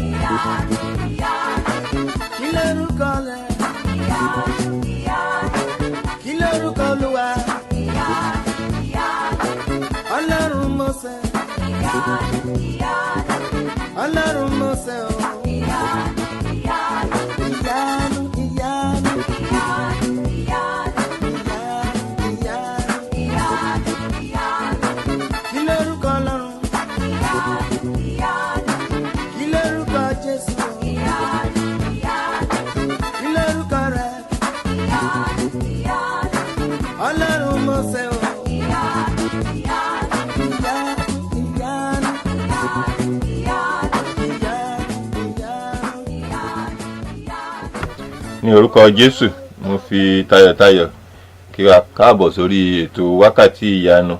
Ìyanu, ìyanu. Kí lórúkọ rẹ̀? Ìyanu, ìyanu. Kí lórúkọ Olúwa? Ìyanu, ìyanu. Ọlọ́run Mósè. Ìyanu, ìyanu. Ọlọ́run Mósè o. Ìyanu, ìyanu. Ìyanu, ìyanu. Ìyanu, ìyanu. Ìyanu, ìyanu. Ìyanu, ìyanu. Kí lórúkọ Ọlọ́run? Ìyanu, ìyanu. Kí lórúkọ Jésù o? Ìyanu, ìyanu. Kí lórúkọ rẹ̀? Ìyanu, ìyanu. Ọlọ́run Mósè o. Ìyanu, ìyanu. Ìyanu, ìyanu. Ìyanu, ìyanu. Ìyanu, ìyanu. Ìyanu, ìyanu. Ní orúkọ Jésù, mo fi tayọ̀tayọ̀ kí wa káàbọ̀ sórí ètò Wákàtí Ìyanu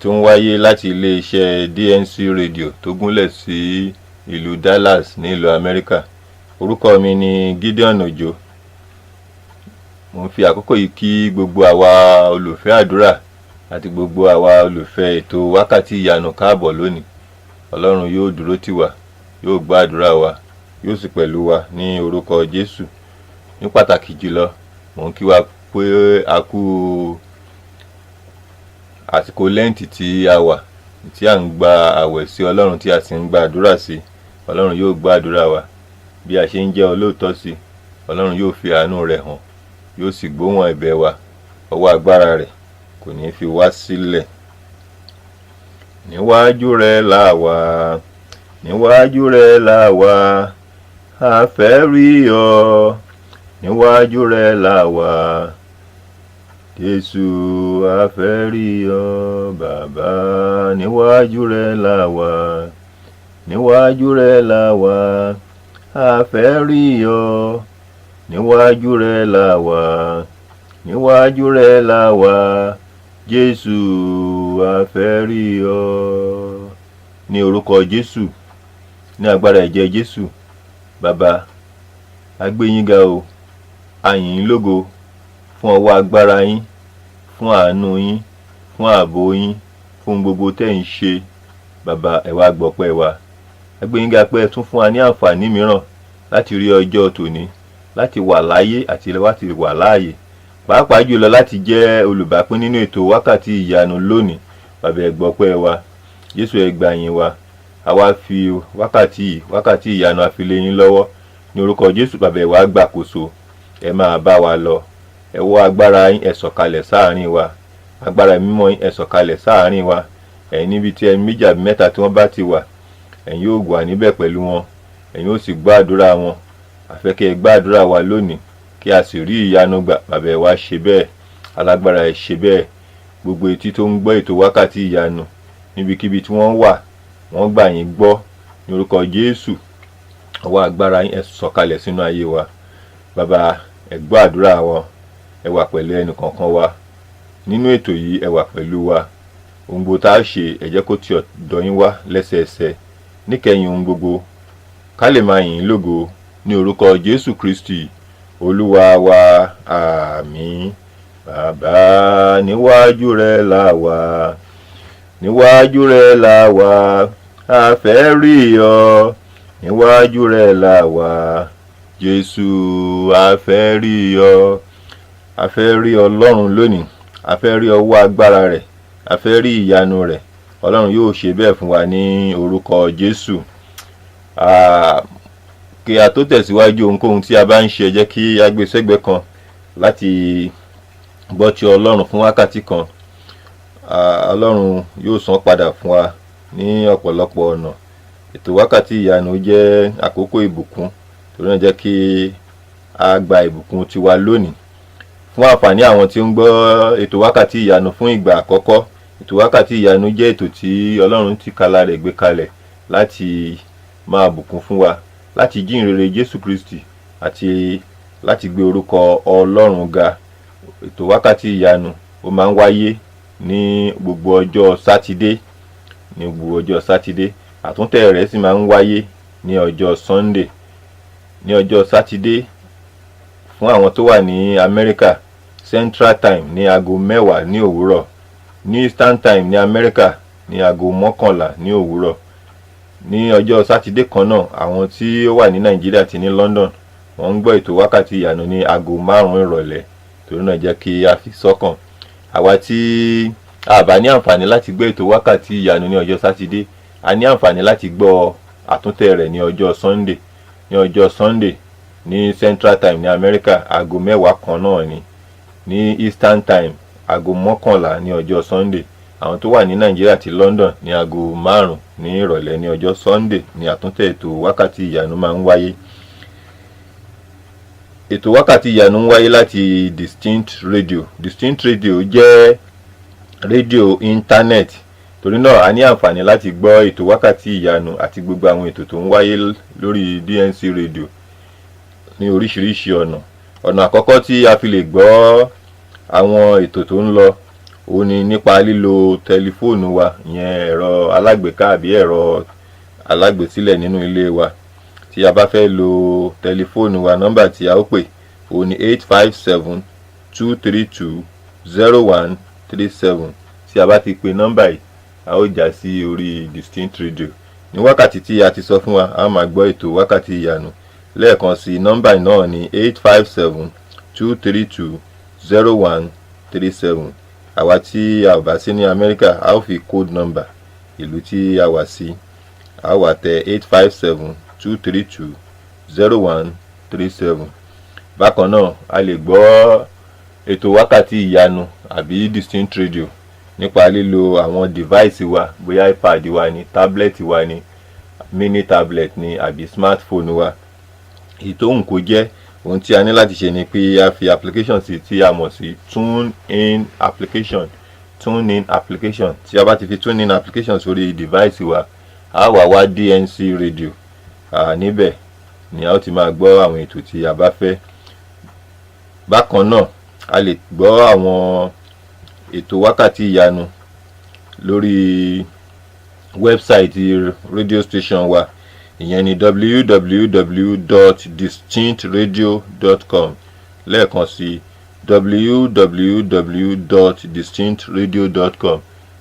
tó ń wáyé láti iléeṣẹ́ DNC Radio tó gúnlẹ̀ sí ìlú Dallas nílùú Amẹ́ríkà. Orúkọ mi ni Gideon Ojo. Mo ń fi àkókò yìí kí gbogbo àwa olùfẹ́ àdúrà àti gbogbo àwa olùfẹ́ ètò Wákàtí Ìyanu káàbọ̀ lónìí. Ọlọ́run yóò dúró tì wá, yóò gbọ́ àdúrà wa, yóò sì pẹ̀lú wa ní orúkọ Jésù. Ní pàtàkì jùlọ, mò ń kí wa pé a kú àsìkò Lẹ́ǹtì tí a wà, tí à ń gba àwẹ̀ sí Ọlọ́run, tí a sì ń gba àdúrà sí. Ọlọ́run yóò gbọ́ àdúrà wa. Bí a ṣe ń jẹ́ olóòótọ́ sí, Ọlọ́run yóò fi àánú rẹ̀ hàn, yóò sì gbóhùn ẹ̀bẹ̀ wa. Ọwọ́ agbára rẹ̀ kò ní fi wá sílẹ̀. Níwájú rẹ̀ là wà, níwájú rẹ̀ là wà, a fẹ́ rí ọ. Níwájú rẹ̀ là wà, Jésù, a fẹ́ rí ọ. Bàbá, níwájú rẹ̀ là wà, níwájú rẹ̀ là wà, a fẹ́ rí ọ. Níwájú rẹ̀ là wà, níwájú rẹ̀ là wà, Jésù, a fẹ́ rí ọ. Ní orúkọ Jésù, ní agbára ẹ̀jẹ̀ Jésù, Bàbá, a gbé yín ga o, a yìn yín lógo fún ọwọ́ agbára yín, fún àánú yín, fún ààbò yín, fún gbogbo tẹ́ ń ṣe. Bàbá, ẹ wá gbọpẹ́ wa. A gbé yín ga pé ẹ tún fún wa ní àǹfààní mìíràn láti rí ọjọ́ tòní, láti wà láyé àti láti wà láàyè, pàápàá jùlọ láti jẹ́ olùbápín nínú ètò Wákàtí Ìyanu lónìí. Bàbá, ẹ gbọpẹ́ wa. Jésù, ẹ gbà yín wa. Àwa fi wákàtí yìí, Wákàtí Ìyanu, a fi lé yín lọ́wọ́ ní orúkọ Jésù. Bàbá, ẹ wá gbàkóso, ẹ máa bá wa lọ. Ẹ wọ agbára yín, ẹ sọ̀kalẹ̀ sáàárín wa. Agbára mímọ́ yín, ẹ sọ̀kalẹ̀ sáàárín wa. Ẹ̀yin níbi tí ẹni méjì àbí mẹ́ta tí wọ́n bá ti wà, ẹ̀yin yóò wà níbẹ̀ pẹ̀lú wọn, ẹ̀yin ó sì gbọ́ àdúrà wọn. A fẹ́ kí ẹ gbọ́ àdúrà wa lónìí, kí a sì rí ìyanu gbà. Bàbá, ẹ wá ṣe bẹ́ẹ̀. Alágbára, ẹ ṣe bẹ́ẹ̀. Gbogbo etí tó ń gbọ́ ètò Wákàtí Ìyanu níbikíbi tí wọ́n wà, wọ́n gbà yín gbọ́ ní orúkọ Jésù. Ọwọ́ agbára yín, ẹ sọ̀kalẹ̀ sínú ayé wa. Bàbá, ẹ gbọ́ àdúrà wọn. Ẹ wà pẹ̀lú ẹnì kọ̀ọ̀kan wa nínú ètò yìí, ẹ wà pẹ̀lú wa. Ohun gbogbo tá a ṣe, ẹ jẹ́ kó ti ọ̀dọ̀ yín wá lẹ́sẹẹsẹ. Níkẹyìn ohun gbogbo, ká lè máa yìn ín lógo ní orúkọ Jésù Kristi Olúwa wa, àmín. Bàbá, níwájú rẹ̀ là wà, níwájú rẹ̀ là wà, a fẹ́ rí ọ. Níwájú rẹ̀ là wà, Jésù, a fẹ́ rí ọ. A fẹ́ rí Ọlọ́run lónìí, a fẹ́ rí ọwọ́ agbára rẹ̀, a fẹ́ rí ìyanu rẹ̀. Ọlọ́run yóò ṣe bẹ́ẹ̀ fún wa ní orúkọ Jésù. Kí a tó tẹ̀síwájú, ohunkóhun tí a bá ń ṣe, jẹ́ kí a gbé sẹ́gbẹ̀ẹ́ kan láti gbọ́ ti Ọlọ́run fún wákàtí kan. Ọlọ́run yóò san padà fún wa ní ọ̀pọ̀lọpọ̀ ọ̀nà. Ètò Wákàtí Ìyanu jẹ́ àkókò ìbùkún, torí náà jẹ́ kí a gba ìbùkún tiwa lónìí. Fún àǹfààní àwọn tí ó ń gbọ́ ètò Wákàtí Ìyanu fún ìgbà àkọ́kọ́, ètò Wákàtí Ìyanu jẹ́ ètò tí Ọlọ́run ti kala rẹ̀ gbé kalẹ̀ láti máa bùkún fún wa, láti jíhìnrere Jésù Kristi àti láti gbé orúkọ Ọlọ́run ga. Ètò Wákàtí Ìyanu, ó máa ń wáyé ní gbogbo ọjọ́ Sátidé, ní gbogbo ọjọ́ Sátidé. Àtúntẹ̀ rẹ̀ sì máa ń wáyé ní ọjọ́ Sunday. Ní ọjọ́ Sátidé, fún àwọn tó wà ní Amẹ́ríkà, Central Time, ní aago 10 ní òwúrọ̀, ní Eastern Time ní Amẹ́ríkà, ní aago 11 ní òwúrọ̀. Ní ọjọ́ sátidé kan náà, àwọn tí ó wà ní Nàìjíríà ti ní London, wọ́n ń gbọ́ ètò Wákàtí Ìyanu ní aago 5 ìrọ̀lẹ́. Torí náà, jẹ́ kí a fi sọ́kàn. Àwa tí a bá ní àǹfààní láti gbọ́ ètò Wákàtí Ìyanu ní ọjọ́ sátidé, a ní àǹfààní láti gbọ́ àtúntẹ̀ rẹ̀ ní ọjọ́ Sunday. Ní ọjọ́ Sunday ní Central Time ní Amẹ́ríkà, aago 10 kan náà ni. Ní Eastern Time, aago 11 ní ọjọ́ Sunday. Àwọn tó wà ní Nàìjíríà àti London, ní aago 5 ní ìrọ̀lẹ́ ní ọjọ́ Sunday ní àtúntẹ̀ ètò Wákàtí Ìyanu máa ń wáyé. Ètò Wákàtí Ìyanu ń wáyé láti Distinct Radio. Distinct Radio jẹ́ rédíò íńtánẹ́ẹ̀tì. Torí náà, a ní àǹfààní láti gbọ́ ètò Wákàtí Ìyanu àti gbogbo àwọn ètò tó ń wáyé lórí DNC Radio ní oríṣiríṣi ọ̀nà. Ọ̀nà àkọ́kọ́ tí a fi lè gbọ́ àwọn ètò tó ń lọ, òun ni nípa lílo tẹlifóònù wa, ìyẹn ẹ̀rọ alágbèéká àbí ẹ̀rọ alágbèésílẹ̀ nínú ilé wa. Tí a bá fẹ́ lo tẹlifóònù wa, nọ́mbà tí a ó pè, òun ni 857-232-0137. Tí a bá ti pe nọ́mbà yìí, a ó já sí orí Distinct Radio. Ní wákàtí tí a ti sọ fún wa, a máa gbọ́ ètò Wákàtí Ìyanu. Lẹ́ẹ̀kan sí, nọ́mbà náà ní 857-232-0137. Àwa tí a ò bá sí ní Amẹ́ríkà, a ó fi code number ìlú tí a wà sí, a ó wá tẹ 857-232-0137. Bákan náà, a lè gbọ́ ètò Wákàtí Ìyanu àbí Distinct Radio nípa lílo àwọn device wa, bóyá iPad wa ni, tablet wa ni, mini tablet ni àbí smartphone wa, èyí tó ń kó jẹ́. Ohun tí a ní láti ṣe ni pé a fi application sí tí a mọ̀ sí Tune In application. Tune In application, tí a bá ti fi Tune In application sórí device wa, a wà wá DNC Radio. Níbẹ̀ ni a ó ti máa gbọ́ àwọn ètò tí a bá fẹ́. Bákan náà, a lè gbọ́ àwọn ètò Wákàtí Ìyanu lórí website radio station wa, ìyẹn ni www.distinctradio.com. Lẹ́ẹ̀kan sí, www.distinctradio.com.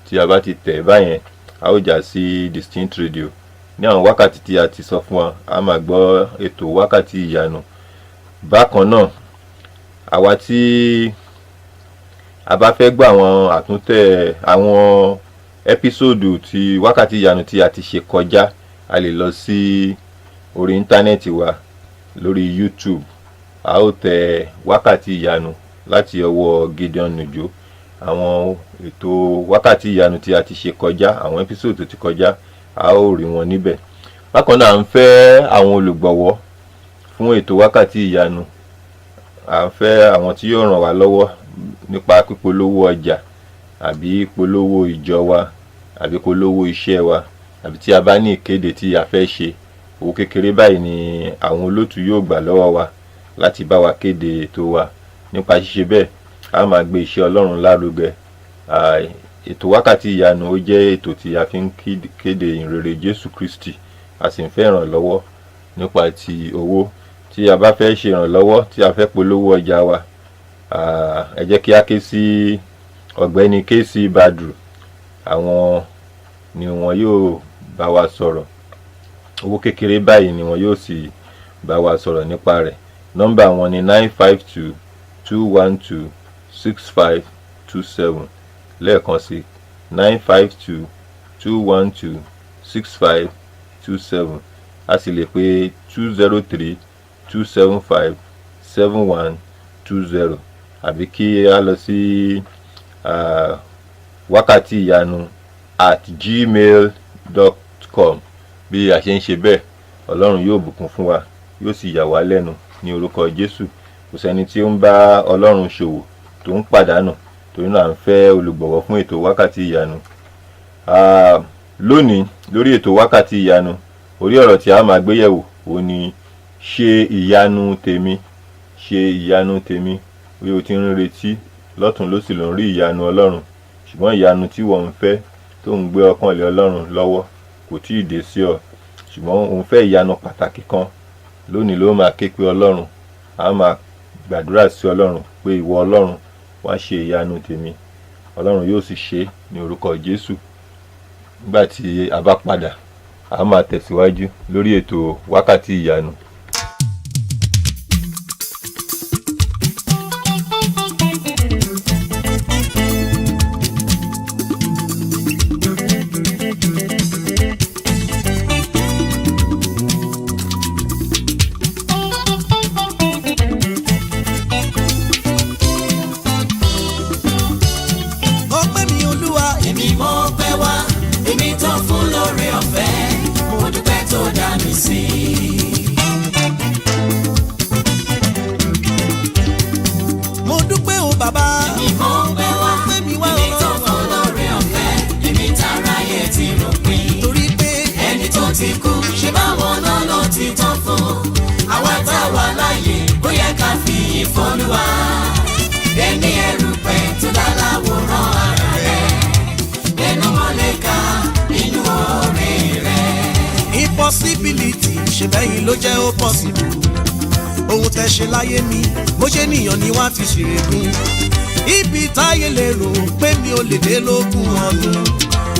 Tí a bá ti tẹ̀ báyẹn, a ó já sí Distinct Radio. Ní àwọn wákàtí tí a ti sọ fún wa, a máa gbọ́ ètò Wákàtí Ìyanu. Bákan náà, àwa tí a bá fẹ́ gbọ́ àwọn àtúntẹ̀ àwọn episode ti Wákàtí Ìyanu tí a ti ṣe kọjá, a lè lọ sí orí íńtánẹ́ẹ̀tì wa lórí YouTube. A ó tẹ Wákàtí Ìyanu láti ọwọ́ Gideon Nujo. Àwọn ètò Wákàtí Ìyanu tí a ti ṣe kọjá, àwọn episode tó ti kọjá, a ó rí wọn níbẹ̀. Bákan náà, à ń fẹ́ àwọn olùgbọ̀wọ́ fún ètò Wákàtí Ìyanu. À ń fẹ́ àwọn tí yóò ràn wá lọ́wọ́ nípa pípolówó ọjà àbí polówó ìjọ wa àbí polówó iṣẹ́ wa, àbí tí a bá ní ìkéde tí a fẹ́ ṣe. Owó kékeré báyìí ni àwọn olótùú yóò gbà lọ́wọ́ wa láti bá wa kéde ètò wa. Nípa ṣíṣe bẹ́ẹ̀, a máa gbé iṣẹ́ Ọlọ́run lárugẹ. Ètò Wákàtí Ìyanu, ó jẹ́ ètò tí a fi ń kéde ìhìnrere Jésù Kristi. A sì ń fẹ́ ìrànlọ́wọ́ nípa ti owó. Tí a bá fẹ́ ṣe ìrànlọ́wọ́, tí a fẹ́ polówó ọjà wa, ẹ jẹ́ kí a ké sí Ọ̀gbẹ́ni KC Badru. Àwọn ni wọn yóò bá wa sọ̀rọ̀. Owó kékeré báyìí ni wọn yóò sì bá wa sọ̀rọ̀ nípa rẹ̀. Nọ́mbà wọn ni 952-212-6527. Lẹ́ẹ̀kan sí, 952-212-6527. A sì lè pe 203-275-7120, àbí kí a lọ sí wákàtíìyanu@gmail.com. Bí a ṣe ń ṣe bẹ́ẹ̀, Ọlọ́run yóò bùkún fún wa, yóò sì yà wá lẹ́nu ní orúkọ Jésù. Kò sẹ́ni tí ó ń bá Ọlọ́run ṣòwò tó ń pàdánù. Torí náà, à ń fẹ́ olùgbọ̀wọ́ fún ètò Wákàtí Ìyanu. Lónìí lórí ètò Wákàtí Ìyanu, orí ọ̀rọ̀ tí a máa gbé yẹ̀wò, òun ni "Ṣe ìyanu tèmi". Ṣe ìyanu tèmi. Bí o ti ń retí lọ́tùn lósì, ló ń rí ìyanu Ọlọ́run, ṣùgbọ́n ìyanu tí wọ́n ń fẹ́, tó ń gbé ọkàn lé Ọlọ́run lọ́wọ́, kò tí ì dé sí ọ. Ṣùgbọ́n òun fẹ́ ìyanu pàtàkì kan. Lónìí ló máa ké pe Ọlọ́run. A máa gbàdúrà sí Ọlọ́run pé, "Ìwọ Ọlọ́run, wá ṣe ìyanu tèmi." Ọlọ́run yóò sì ṣe é ní orúkọ Jésù. Nígbà tí a bá padà A máa tẹ̀síwájú lórí ètò Wákàtí Ìyanu. Ọpẹ́ mi, Olúwa. Èmi mọ̀ pẹ́ wá, èmi tó fún lóore ọ̀fẹ́, mo dúpẹ́ tó dá mi sí. Mo dúpẹ́ o, bàbá. Èmi mọ̀ pẹ́ wá, Ọpẹ́ mi wá, èmi tó Ọlọ́run. fún lóore ọ̀fẹ́, èmi táráyé ti rò pin. Torí pé ẹni tó ti kú, ṣe báwọn náà ló ti tán fún. Àwa tá a wà láàyè, ó yẹ ká fi ìfọlúwa. Ẹni erùpẹ̀ tó dá láwòrán ara rẹ̀, ẹnu mọ́lẹ́ka nínú oore rẹ̀. Impossibility, ṣe bẹ́yìn ló jẹ́ ó possible. Ohun tẹ́ ṣe láyé mi, bó ṣe níyàn ni wọ́n á ti ṣèrègùn. Ibi táyé lè rò pé mi ò lè dé lógún ọdún,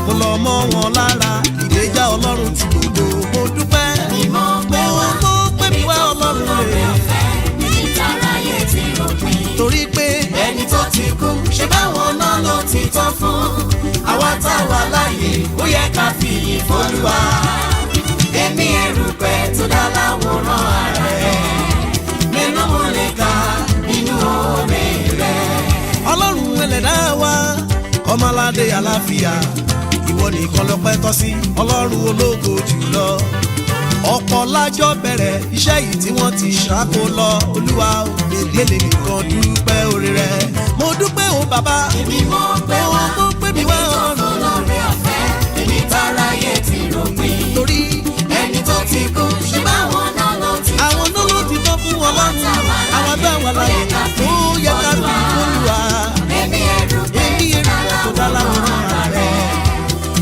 mo lọ mọ́ wọn lára. Ìgbéjà Ọlọ́run ti gbogbo, mo dúpẹ́. Ìmọ̀ pẹ́ wá, Mo pé mi wá, Ọlọ́run lóore rẹ̀. ọ̀fẹ́, níbi táráyé ti rò pin. Torí pé ẹni tó ti kú, ṣe báwọn náà ló ti tán fún. Àwa tá a wà láàyè, ó yẹ ká fi ìyìn f'Olúwa. Ẹni erùpẹ̀ tó dá láwòrán ara rẹ̀, mélòó mo lè kà nínú oore rẹ̀? Ọlọ́run ẹlẹ́dá wa, ọmọládé àlàáfíà, ìwọ nìkan lọ́pẹ́ tọ́ sí, Ọlọ́run ológo jùlọ. Ọ̀pọ̀ lájọ́ bẹ̀rẹ̀ iṣẹ́ yìí tí wọ́n ti ṣáko lọ. Olúwa ò mélèé nìkan dúpẹ́ orí rẹ̀. Mo dúpẹ́ o, bàbá. Èmi mọ̀ pé wá, Mo pé mi èmi wá, tó Ọlọ́run. fún lóore ọ̀fẹ́, èmi táráyé ti rò pin. Torí ẹni tó ti kú, ṣe báwọn náà ló ti tán àwọn náà ló ti tán fún Ọlọ́run. Àwọn tá wà láyé, ó yẹ ká fi Olúwa. Èmi erùpẹ̀ Èmi erùpẹ̀ tó dá láwòrán ara rẹ̀,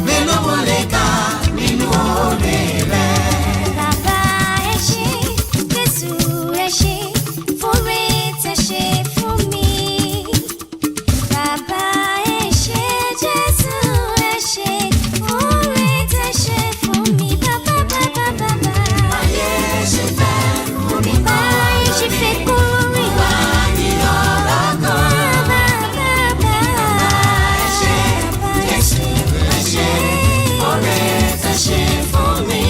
mélòó mo lè kà nínú oore rẹ̀? Bàbá, ẹ ṣé, Jésù, ẹ ṣé fúnre tẹ́ ṣe fún mi. Bàbá, ẹ ṣé, Jésù, ẹ ṣé fúnre tẹ́ ṣe fún mi. Bàbá, bàbá, bàbá. Ayé ṣe fẹ́ fún mi kọ́. Báyé ṣe fẹ́ kó rí. Ìrọ̀lá kan. Bàbá, bàbá. Ẹ ṣé, Jésù, ẹ ṣé oore tẹ́ ṣe fún mi.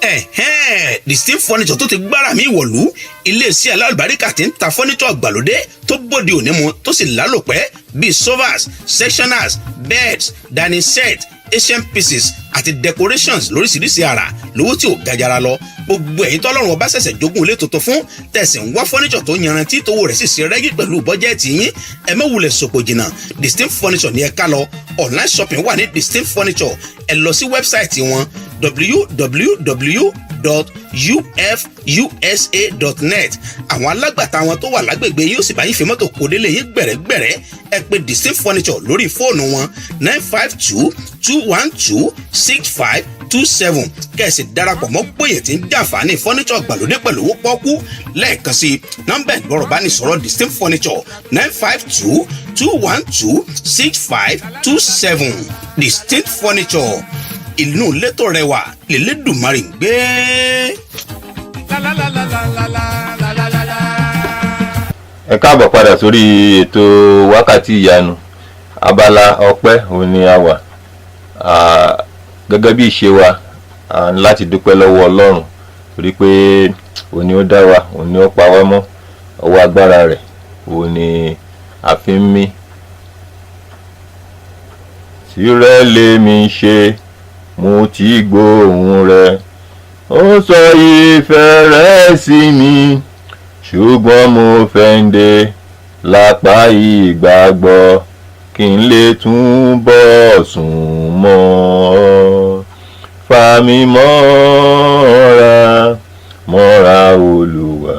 Ẹ̀hẹ́n, Distinct Furniture tó ti gbára mi wọ̀lú, iléeṣẹ́ alálùbáríkà tí ń ta furniture gbàlódé tó bóde òní mu tó sì lálòpẹ́ bíi sofas, sectionals, beds, dining set, asian pieces àti decorations lóríṣiríṣi àrà lówó tí ò gajara lọ. Gbogbo ẹ̀yin tọ́lọ́run ọba ṣẹ̀ṣẹ̀ jogún ilé tuntun fún, tẹ̀sí ń wá furniture tó yanrantí, tówó rẹ̀ sì ṣe rẹ́gí pẹ̀lú bọ́jẹ́ẹ̀tì yín, ẹ má wulẹ̀ sòpò jìnnà. Distinct Furniture ní ẹ ká lọ. Online shopping wà ní Distinct Furniture. Ẹ lọ sí website wọn, www.ufusa.net. Àwọn alágbàtà wọn tó wà lágbègbè yóò sì bá yín fi mọ́tò kó délé yín gbẹ̀rẹ́gbẹ̀rẹ́. Ẹ pè Distinct Furniture lórí fóònù wọn, 952-212-6527, kẹ̀sì darapọ̀ mọ́ gbòye tí ń jàǹfààní furniture gbàlódé pẹ̀lú owó pọ́kú. Lẹ́ẹ̀kan sí nọ́mbà ìgbọ́rọ̀ bá ní sọ̀rọ̀ Distinct Furniture, 952-212-6527. Distinct Furniture, inú létò rẹwà lélẹ́dùnmarè ń gbé. Ẹ káàbọ̀ padà sórí ètò Wákàtí Ìyanu. Abala ọpẹ́ òun ni a wà. Gẹ́gẹ́ bí ìṣe wa, a ní láti dúpẹ́ lọ́wọ́ Ọlọ́run torí pé òun ni ó dá wa, òun ni ó pa wá mọ́. Ọwọ́ agbára rẹ̀ òun ni a fi ń mí. Tìrẹ lèmi ṣe, mo ti gbóhùn rẹ̀, ó sọ ìfẹ́ rẹ̀ sí mi, ṣùgbọ́n mo fẹ́ ń dé lápá ìgbàgbọ́ kí n lè túbọ̀ sùn mọ́ ọ. Fà mí mọ́ra mọ́ra, Olúwa,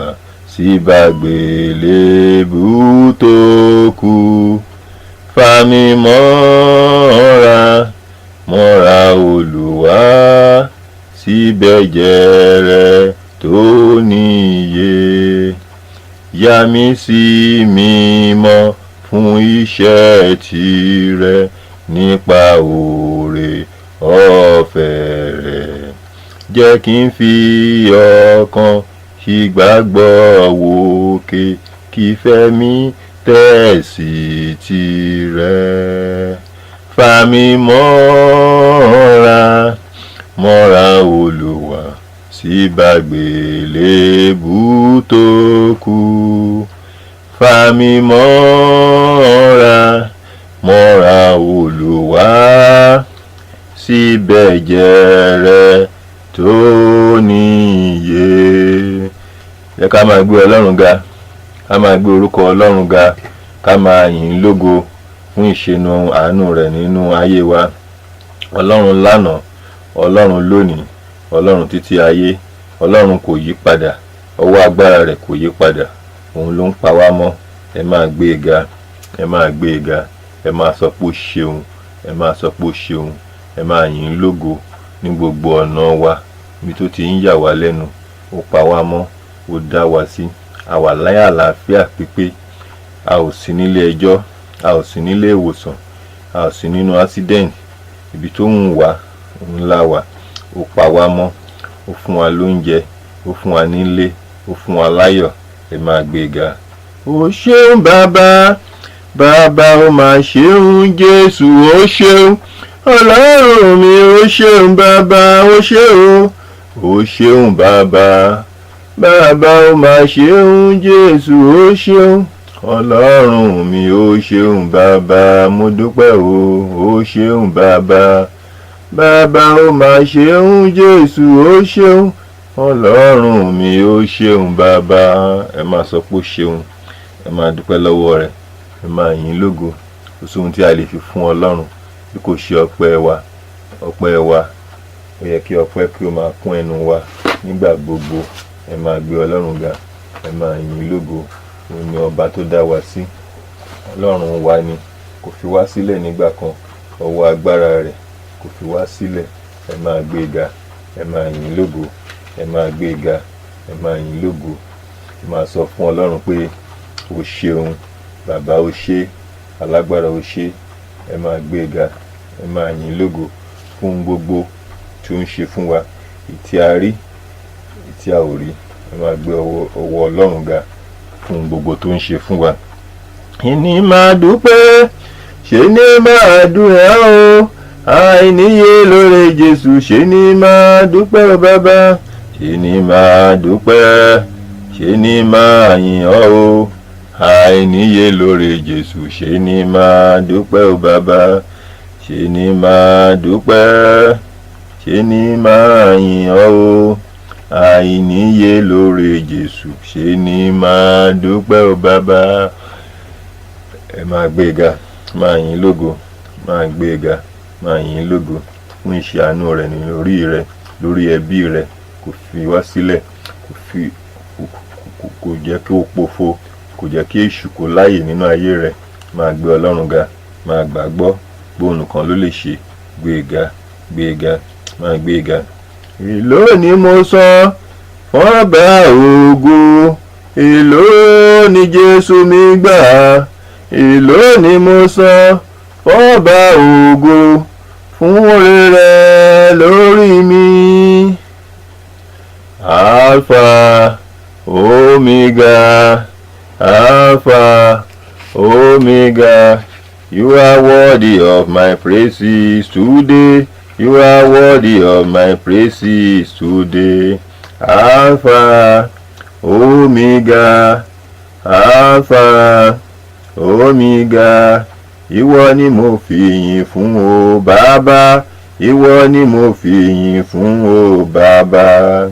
síbàgbélébú tó kú. Fà mí mọ́ra mọ́ra, Olúwa, síbẹ̀jẹ̀ rẹ̀ tó níye. Yà mí sí mímọ́. fún iṣẹ́ tirẹ̀ nípa oore ọ̀fẹ́ rẹ̀. Jẹ́ kí n fi ọkàn ìgbàgbọ́ wòkè, kí ìfẹ́ mi tẹ̀ sí tirẹ̀. Fà mí mọ́ra, mọ́ra Olúwa, sí bàgbélébù tó kú. Fà mí mọ́ra, mọ́ra Olúwa, síbẹ̀ jẹ́rẹ̀ tó níye. Jẹ́ ká máa gbé Ọlọ́run ga, ká máa gbé orúkọ Ọlọ́run ga, ká máa yìn ín lógo fún ìṣẹ́nu àánú rẹ̀ nínú ayé wa. Ọlọ́run lánàá, Ọlọ́run lónìí, Ọlọ́run títí ayé. Ọlọ́run kò yí padà, ọwọ́ agbára rẹ̀ kò yí padà, òun ló ń pa wá mọ́. Ẹ máa gbé e ga, ẹ máa gbé e ga, ẹ máa sọ pé ó ṣeun, ẹ máa sọ pé ó ṣeun, ẹ máa yìn ín lógo ní gbogbo ọ̀nà wa. Ibi tó ti ń yà wá lẹ́nu, ó pa wá mọ́, ó dá wa sí, a wà láyà àlàáfíà pípé. A ò sí nílé ẹjọ́, a ò sí nílé ìwòsàn, a ò sí nínú accident. Ibi tó ń wà ńlá wà, ó pa wá mọ́, ó fún wa lóúnjẹ, ó fún wa nílé, ó fún wa láyọ̀. Ẹ máa gbé e ga. Ó ṣeun bàbá, bàbá, ó máa ṣeun Jésù, ó ṣeun Ọlọ́run mi, ó ṣeun bàbá, ó ṣeun, ó ṣeun bàbá, bàbá, ó máa ṣeun Jésù, ó ṣeun Ọlọ́run mi, ó ṣeun bàbá, mo dúpẹ́ o, ó ṣeun bàbá, bàbá, ó máa ṣeun Jésù, ó ṣeun Ọlọ́run mi, ó ṣeun bàbá. Ẹ máa sọ pé ó ṣeun, ẹ máa dúpẹ́ lọ́wọ́ rẹ̀, ẹ máa yìn ín lógo. Kò sóhun tí a lè fi fún Ọlọ́run bí kò ṣe ọpẹ́ wa. Ọpẹ́ wa, ó yẹ kí ọpẹ́ kí ó máa kún ẹnu wa nígbà gbogbo. Ẹ máa gbé Ọlọ́run ga, ẹ máa yìn ín lógo. Òun ni ọba tó dá wa sí, Ọlọ́run wa ni, kò fi wá sílẹ̀ nígbà kan, ọwọ́ agbára rẹ̀ kò fi wá sílẹ̀. Ẹ máa gbé e ga, ẹ máa yìn ín lógo, ẹ máa gbé e ga, ẹ máa yìn ín lógo. Ẹ máa sọ fún Ọlọ́run pé o ṣeun bàbá, o ṣé alágbára, o ṣé. Ẹ máa gbé e ga, ẹ máa yìn ín lógo fún ohun gbogbo tí ó ń ṣe fún wa, ìtí a rí, ìtí a ò rí. Ẹ máa gbé ọwọ́ Ọlọ́run ga fún ohun gbogbo tó ń ṣe fún wa. Ìní máa dúpẹ́, ṣe ní máa dúrẹ́ o, àìníye lóore Jésù, ṣe ní máa dúpẹ́ o bàbá, ṣe ní máa dúpẹ́, ṣe ní máa yìn ọ́ o, àìníye lóore Jésù, ṣe ní máa dúpẹ́ o bàbá, ṣe ní máa dúpẹ́, ṣe ní máa yìn ọ́ o, àìníye lóore Jésù, ṣe ní máa dúpẹ́ o bàbá. Ẹ máa gbé e ga, máa yìn ín lógo, máa gbé e ga, máa yìn ín lógo fún iṣẹ́ àánú rẹ̀ ní orí rẹ̀, lórí ẹbí rẹ̀. Kò fi wá sílẹ̀, kò fi kò jẹ́ kí ó pòfo, kò jẹ́ kí èṣù kó láàyè nínú ayé rẹ̀. Máa gbé Ọlọ́run ga, máa gbàgbọ́ gbóhùn nìkan ló lè ṣe. Gbé e ga, gbé e ga, máa gbé e ga. Èló ni mo san fọ́ba ògo? Èló ni Jésù mi gbà? Èló ni mo san fọ́ba ògo fún oore rẹ̀ lórí mi? Alpha Omega, Alpha Omega, you are worthy of my praises today. You are worthy of my praises today. Alpha Omega, Alpha Omega, ìwọ ni mo fi yìn fún o bàbá, ìwọ ni mo fi yìn fún o bàbá.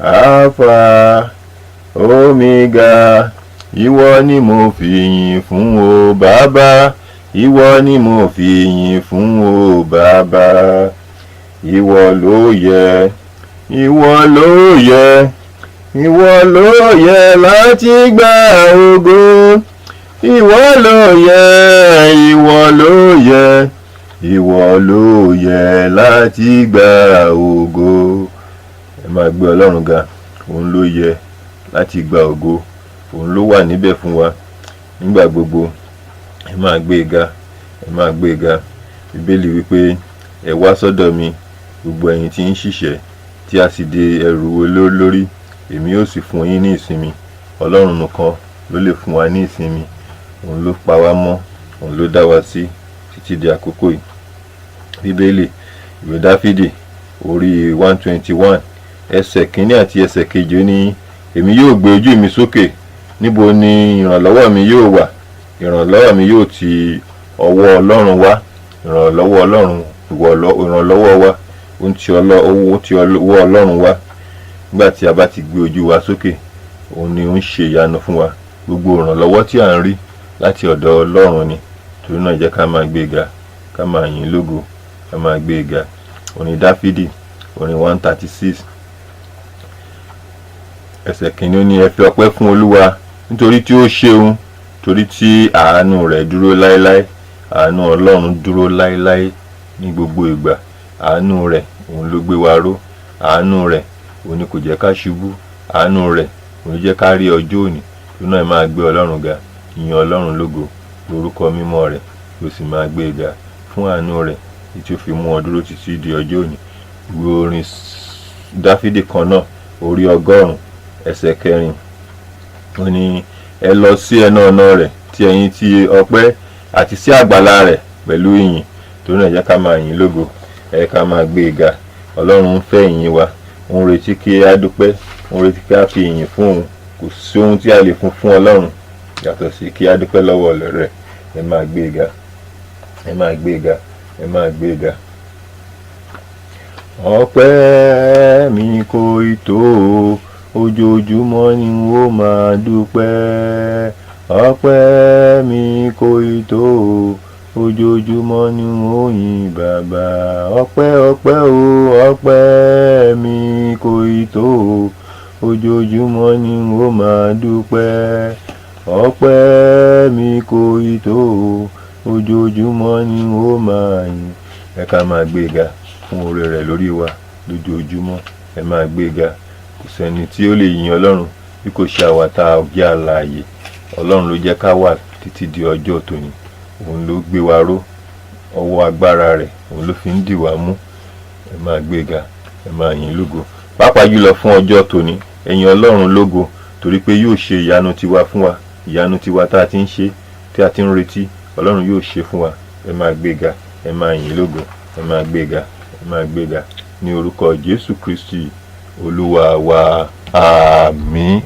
Alpha Omega, ìwọ ni mo fi yìn fún o bàbá, ìwọ ni mo fi yìn fún o bàbá. Ìwọ ló yẹ, ìwọ ló yẹ, ìwọ ló yẹ láti gba ògo. Ìwọ ló yẹ, ìwọ ló yẹ, ìwọ ló yẹ láti gba ògo. Ẹ máa gbé Ọlọ́run ga, òun ló yẹ láti gba ògo, òun ló wà níbẹ̀ fún wa nígbà gbogbo. Ẹ máa gbé e ga, ẹ máa gbé e ga. Bíbélì wípé, ẹ wá sọ́dọ̀ mi, gbogbo ẹ̀yin tí ń ṣiṣẹ́ tí a sì di ẹrù olóró lórí, èmi yóò sì fún yín ní ìsinmi. Ọlọ́run nìkan ló lè fún wa ní ìsinmi. Òun ló pa wá mọ́, òun ló dá wa sí títí di àkókò yìí. Bíbélì, ìwé Dáfídì orí 121, ẹsẹ̀ kínní àti ẹsẹ̀ kejì, ó ní, èmi yóò gbé ojú mi sókè, níbo ni ìrànlọ́wọ́ mi yóò wà? Ìrànlọ́wọ́ mi yóò ti ọwọ́ Ọlọ́run wá. Ìrànlọ́wọ́ Ọlọ́run, ìrànlọ́wọ́ wa, ó ń ti owó ti ọwọ́ Ọlọ́run wá. Nígbà tí a bá ti gbé ojú wa sókè, òun ni ó ń ṣe ìyanu fún wa. Gbogbo ìrànlọ́wọ́ tí à ń rí láti ọ̀dọ̀ Ọlọ́run ni. Torí náà, jẹ́ ká máa gbé ga, ká máa yìn lógo, ká máa gbé ga. Orin Dáfídì orin 136, ẹsẹ̀ kìíní, ó ní, ẹ fi ọpẹ́ fún Olúwa, nítorí tí ó ṣeun, torí tí àánú rẹ̀ dúró láéláé. Àánú Ọlọ́run dúró láéláé ní gbogbo ìgbà. Àánú rẹ̀, òun ló gbé wa ró. Àánú rẹ̀, òun ni kò jẹ́ ká ṣubú. Àánú rẹ̀, òun ló jẹ́ ká rí ọjọ́ òní. Torí náà, ẹ máa gbé Ọlọ́run ga, yìn Ọlọ́run lógo lórúkọ mímọ́ rẹ̀, kí o sì máa gbé e ga fún àánú rẹ̀ èyí tí ó fi mú ọ dúró títí di ọjọ́ òní. Ìwé orin Dáfídì kan náà, orí 100, ẹsẹ̀ 4, ó ní, ẹ lọ sí ẹnu ọ̀nà rẹ̀ tí ẹ̀yin ti ọpẹ́, àti sí àgbàlá rẹ̀ pẹ̀lú ìyìn. Torí náà, jẹ́ ká máa yìn lógo, ẹ ká máa gbé e ga. Ọlọ́run ń fẹ́ ìyìn wa, ó ń retí kí á dúpẹ́, ó ń retí kí á fi ìyìn fún òun. Kò sí ohun tí a lè fún fún Ọlọ́run yàtọ̀ sí kí á dúpẹ́ lọ́wọ́ rẹ̀. Ẹ máa gbé e ga, ẹ máa gbé e ga, ẹ máa gbé e ga. Ọpẹ́ mi kò ì tó o, ojoojúmọ́ ni n ó máa dúpẹ́. Ọpẹ́ mi kò ì tó o, ojoojúmọ́ ni n ó yìn Bàbá. Ọpẹ́, ọpẹ́ o, ọpẹ́ mi kò ì tó o, ojoojúmọ́ ni n ó máa dúpẹ́. Ọpẹ́ mi kò ì tó o, ojoojúmọ́ ni n ó máa yìn. Ẹ ká máa gbé e ga fún oore rẹ̀ lórí wa lójoojúmọ́. Ẹ máa gbé e ga. Kò sẹ́ni tí ó lè yin Ọlọ́run bí kò ṣe àwa tá a jẹ́ alààyè. Ọlọ́run ló jẹ́ ká wà títí di ọjọ́ tòní. Òun ló gbé wa ró. Ọwọ́ agbára rẹ̀, òun ló fi ń dì wá mú. Ẹ máa gbé e ga, ẹ máa yìn lógo, pàápàá jùlọ fún ọjọ́ tòní. Ẹ yin Ọlọ́run lógo, torí pé yóò ṣe ìyanu tiwa fún wa. Ìyanu tiwa tá a ti ń ṣe, tí a ti ń retí, Ọlọ́run yóò ṣe fún wa. Ẹ máa gbé e ga, ẹ máa yìn lógo, ẹ máa gbé e ga, ẹ máa gbé e ga ní orúkọ Jésù Kristi Olúwa wa. Àmín.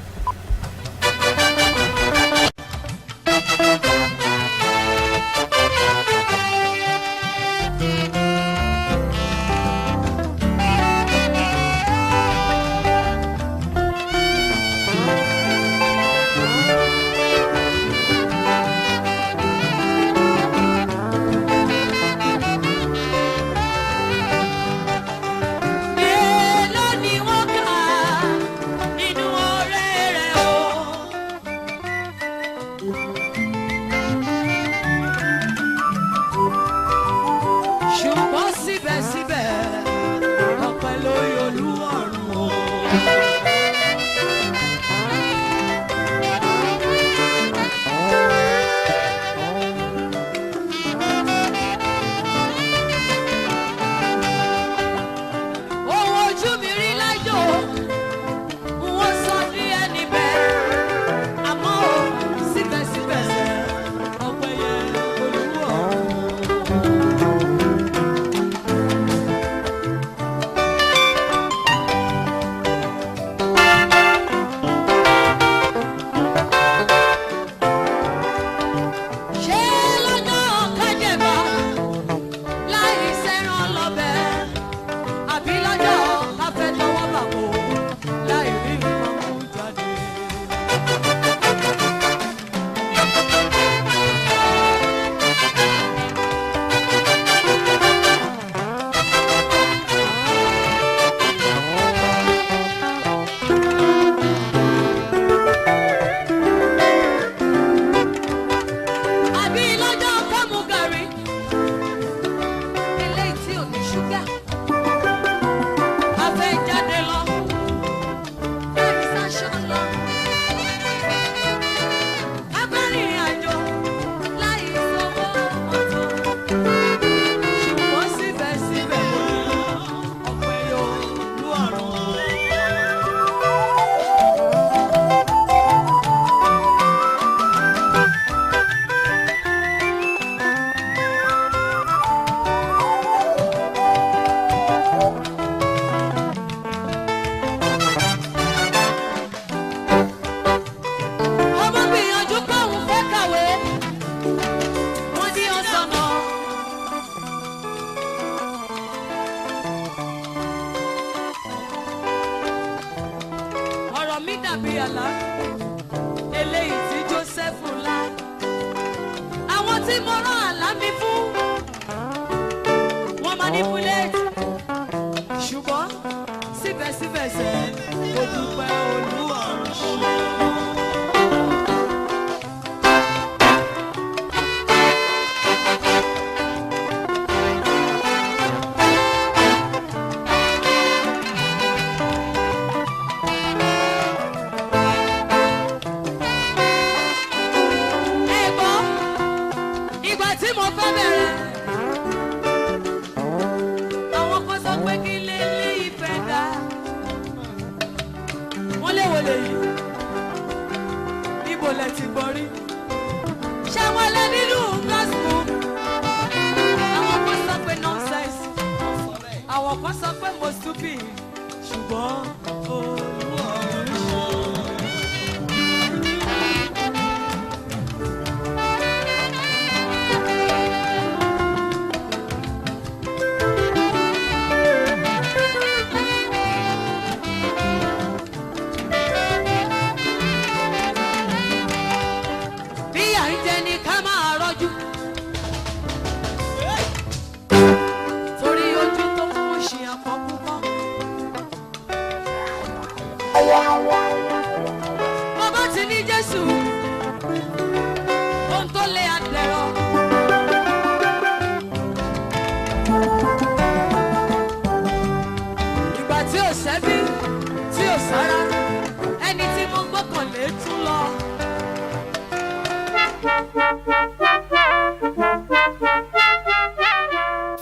Mélòó ni wọ́n kà nínú oore? Síbẹ̀ sẹ́, mo dúpẹ́ Olúwa ṣe. Ẹ gbọ́, ìgbà tí mo fẹ́ bẹ̀rẹ̀, àwọn kan sọ pé kí lè lé ìfẹ́ dá. Wọ́n léwo lèyí, níbo lẹ ti gbọ́ rí? Ṣé wọ́n lẹ nínú gospel? Àwọn kan sọ pé nonsense, àwọn kan sọ pé mo stupid, ṣùgbọ́n Olúwa ń ṣe. Bí à ń jẹ ni ká máa rọ́jú. Torí ojú tó ń ṣe àkọ́kú kọ́. Bàbá ti ní Jésù, ohun tó lé àdẹ̀rọ̀. Ìgbà tí ò sẹ́bí, tí ò sára, ẹni tí mo gbọ́kànlé tún lọ.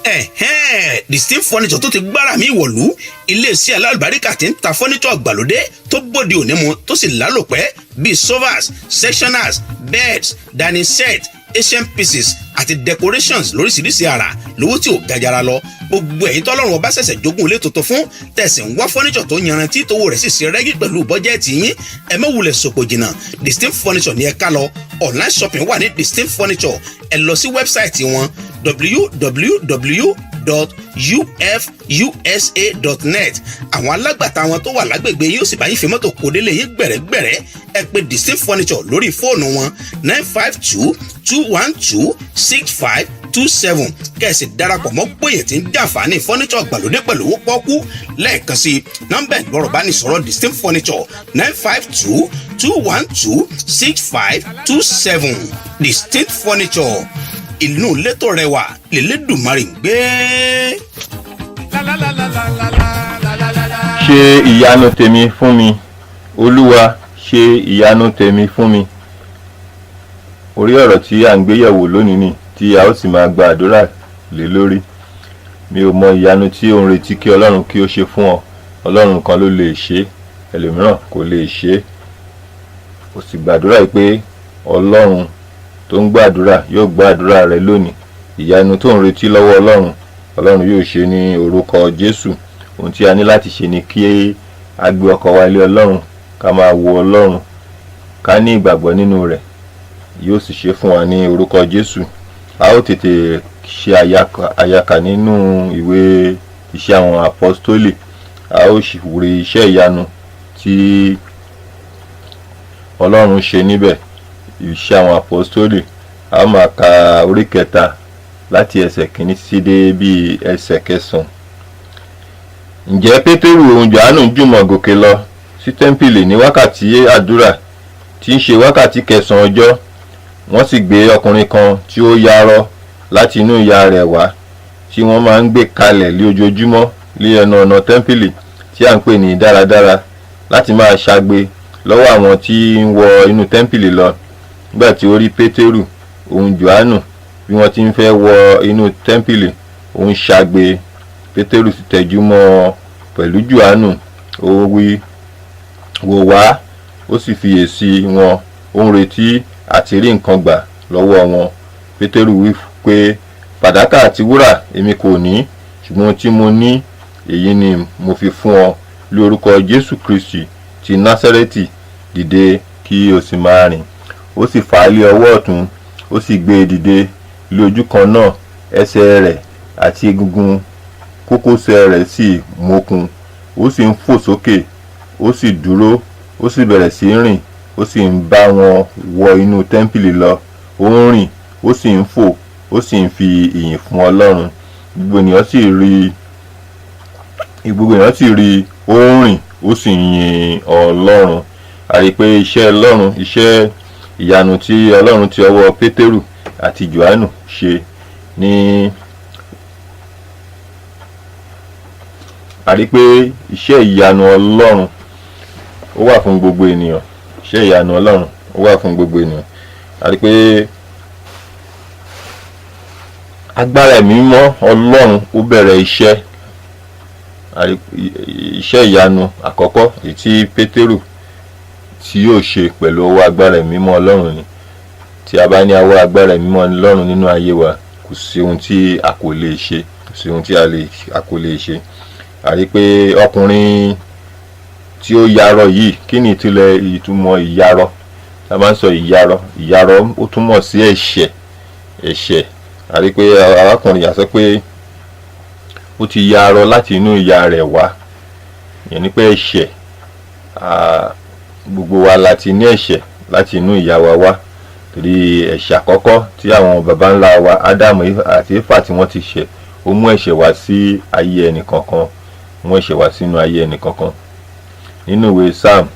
Ẹ̀hẹ́n, Distinct Furniture tó ti gbára mi wọ̀lú, iléeṣẹ́ alálùbáríkà tí ń ta furniture gbàlódé tó bóde òní mu tó sì lálòpẹ́ bíi sofas, sectioners, beds, dining set, asian pieces àti decorations lóríṣiríṣi àrà lówó tí ò gajara lọ. Gbogbo ẹ̀yin tọ́lọ́run ọba ṣẹ̀ṣẹ̀ jogún ilé tuntun fún tẹ̀sí ń wá furniture tó yanrantí tówó rẹ̀ sì ṣe rẹ́gí pẹ̀lú bọ́jẹ́ẹ̀tì yín, ẹ má wulẹ̀ sòpò jìnnà. Distinct Furniture ní ẹ ká lọ. Online shopping wà ní Distinct Furniture. Ẹ lọ sí wẹ́bsáìtì wọn, www.ufusa.net. Àwọn alágbàtà wọn tó wà lágbègbè yóò sì bá yín fi mọ́tò kó délé yín gbẹ̀rẹ́gbẹ̀rẹ́. Ẹ pè Distinct Furniture lórí fóònù wọn, 952-212-6527, kẹ̀sì darapọ̀ mọ́ gbòye tí ń jàǹfààní furniture gbàlódé pẹ̀lú owó pọ́kú. Lẹ́ẹ̀kan sí nọ́mbà ìgbọ́rọ̀ bá ní sọ̀rọ̀ Distinct Furniture, 952-212-6527. Distinct Furniture, ìlú létò rẹwà lélẹ́dùnmarè ń gbé. Ṣe ìyanu tèmi fún mi, Olúwa, ṣe ìyanu tèmi fún mi. Orí ọ̀rọ̀ tí à ń gbé yẹ̀wò lónìí ni tí a ó sì máa gba àdúrà lé lórí. Mi ò mọ ìyanu tí ò ń retí kí Ọlọ́run kí ó ṣe fún ọ. Ọlọ́run kan ló lè ṣe é, ẹlòmíràn kò lè ṣe é. Ó sì gbàdúrà yìí pé Ọlọ́run tó ń gbàdúrà yóò gbàdúrà rẹ lónìí. Ìyanu tó ń retí lọ́wọ́ Ọlọ́run, Ọlọ́run yóò ṣe ní orúkọ Jésù. Ohun tí a ní láti ṣe ni kí a gbé ọkàn wa lé Ọlọ́run, ká máa wo Ọlọ́run, ká ní ìgbàgbọ́ nínú rẹ̀, yóò sì ṣe fún wa ní orúkọ Jésù. A ó tètè ṣe àyàkà nínú ìwé Iṣẹ́ Àwọn Àpọ́stólì. A ó sì rí iṣẹ́ ìyanu tí Ọlọ́run ṣe níbẹ̀. Iṣẹ́ Àwọn Àpọ́stólì, a ó máa ka orí kẹta láti ẹsẹ̀ kìíní títí dé bí ẹsẹ̀ kẹsàn-án. Ǹjẹ́ Pétérù òun Jòhánù jùmọ̀ gòkè lọ sí tẹ́ḿpìlì ní wákàtí àdúrà, tí ń ṣe wákàtí kẹsàn-án ọjọ́. Wọ́n sì gbé ọkùnrin kan tí ó yarọ láti inú ìyá rẹ̀ wá, tí wọ́n máa ń gbé kalẹ̀ lé ojoojúmọ́ lé ẹnu ọ̀nà tẹ́ḿpìlì tí à ń pè ní Dáradára, láti máa ṣagbe lọ́wọ́ àwọn tí ń wọ inú tẹ́ḿpìlì lọ. Nígbà tí ó rí Pétérù òun Jòhánù bí wọ́n ti ń fẹ́ wọ inú tẹ́ḿpìlì, ó ń ṣagbe. Pétérù sì tẹjú mọ́ ọ pẹ̀lú Jòhánù, ó wí, "Wò wá." Ó sì fiyèsí wọn, ó ń retí àti rí nǹkan gbà lọ́wọ́ wọn. Pétérù wí pé, "Fàdákà àti wúrà èmi kò ní, ṣùgbọ́n ohun tí mo ní, èyí ni mo fi fún ọ. Ní orúkọ Jésù Kristi ti Násárẹ́tì, dìde kí o sì máa rìn." Ó sì fà á lé ọwọ́ ọ̀tún, ó sì gbé e dìde. Lójú kan náà, ẹsẹ̀ rẹ̀ àti egungun kókósẹ̀ rẹ̀ sì mókun. Ó sì ń fò sókè, ó sì dúró, ó sì bẹ̀rẹ̀ sí í rìn, ó sì ń bá wọn wọ inú tẹ́ḿpìlì lọ. Ó ń rìn, ó sì ń fò, ó sì ń fi ìyìn fún Ọlọ́run. Gbogbo ènìyàn sì rí i, Ó ń rìn, ó sì ń yin Ọlọ́run. A rí i pé iṣẹ́ Ọlọ́run, iṣẹ́ ìyanu tí Ọlọ́run ti ọwọ́ Pétérù àti Jòhánù ṣe ní, a rí i pé iṣẹ́ ìyanu Ọlọ́run ó wà fún gbogbo ènìyàn. Iṣẹ́ ìyanu Ọlọ́run ó wà fún gbogbo ènìyàn. A rí i pé agbára ẹ̀mí mímọ́ Ọlọ́run ó bẹ̀rẹ̀ iṣẹ́. Iṣẹ́ ìyanu àkọ́kọ́ èyí tí Pétérù tí yóò ṣe pẹ̀lú ọwọ́ agbára ẹ̀mí mímọ́ Ọlọ́run ni. Tí a bá ní ọwọ́ agbára ẹ̀mí mímọ́ Ọlọ́run nínú ayé wa, kò sí ohun tí a kò lè ṣe, kò sí ohun tí a kò lè ṣe. A rí i pé ọkùnrin tí ó yarọ yìí, kí ni ìtumọ̀ ìyarọ? Tá a bá ń sọ ìyarọ, ìyarọ ó túmọ̀ sí ẹ̀ṣẹ̀, ẹ̀ṣẹ̀. A rí i pé arákùnrin yà sọ pé ó ti yarọ láti inú ìyá rẹ̀ wá. Ìyẹn ni pé ẹ̀ṣẹ̀, gbogbo wa la ti ní ẹ̀ṣẹ̀ láti inú ìyá wa wá, torí ẹ̀ṣẹ̀ àkọ́kọ́ tí àwọn baba ńlá wa Ádámù àti Éfà tí wọ́n ti ṣẹ̀, ó mú ẹ̀ṣẹ̀ wá sí ayé ẹnì kankan, mú ẹ̀ṣẹ̀ wá sínú ayé ẹnì kankan. Nínú ìwé Psalm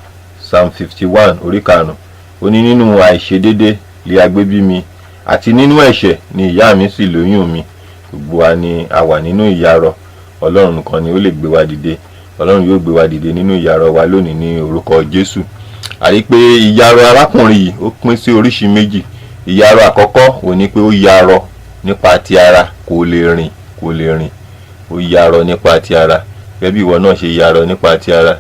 51 orí 5, ó ní, "Nínú àìṣedédé li a gbé bí mi, àti nínú ẹ̀ṣẹ̀ ni ìyá mi sì lóyún mi." Gbogbo wa ni a wà nínú ìyarọ. Ọlọ́run nìkan ni ó lè gbé wa dìde. Ọlọ́run yóò gbé wa dìde nínú ìyarọ wa lónìí ní orúkọ Jésù. A rí pé ìyarọ arákùnrin yìí ó pín sí oríṣi méjì. Ìyarọ àkọ́kọ́ ò ní pé ó yarọ nípa ti ara, kò lè rìn, kò lè rìn. Ó yarọ nípa ti ara. Gẹ́gẹ́ bí ìwọ náà ṣe yarọ nípa ti ara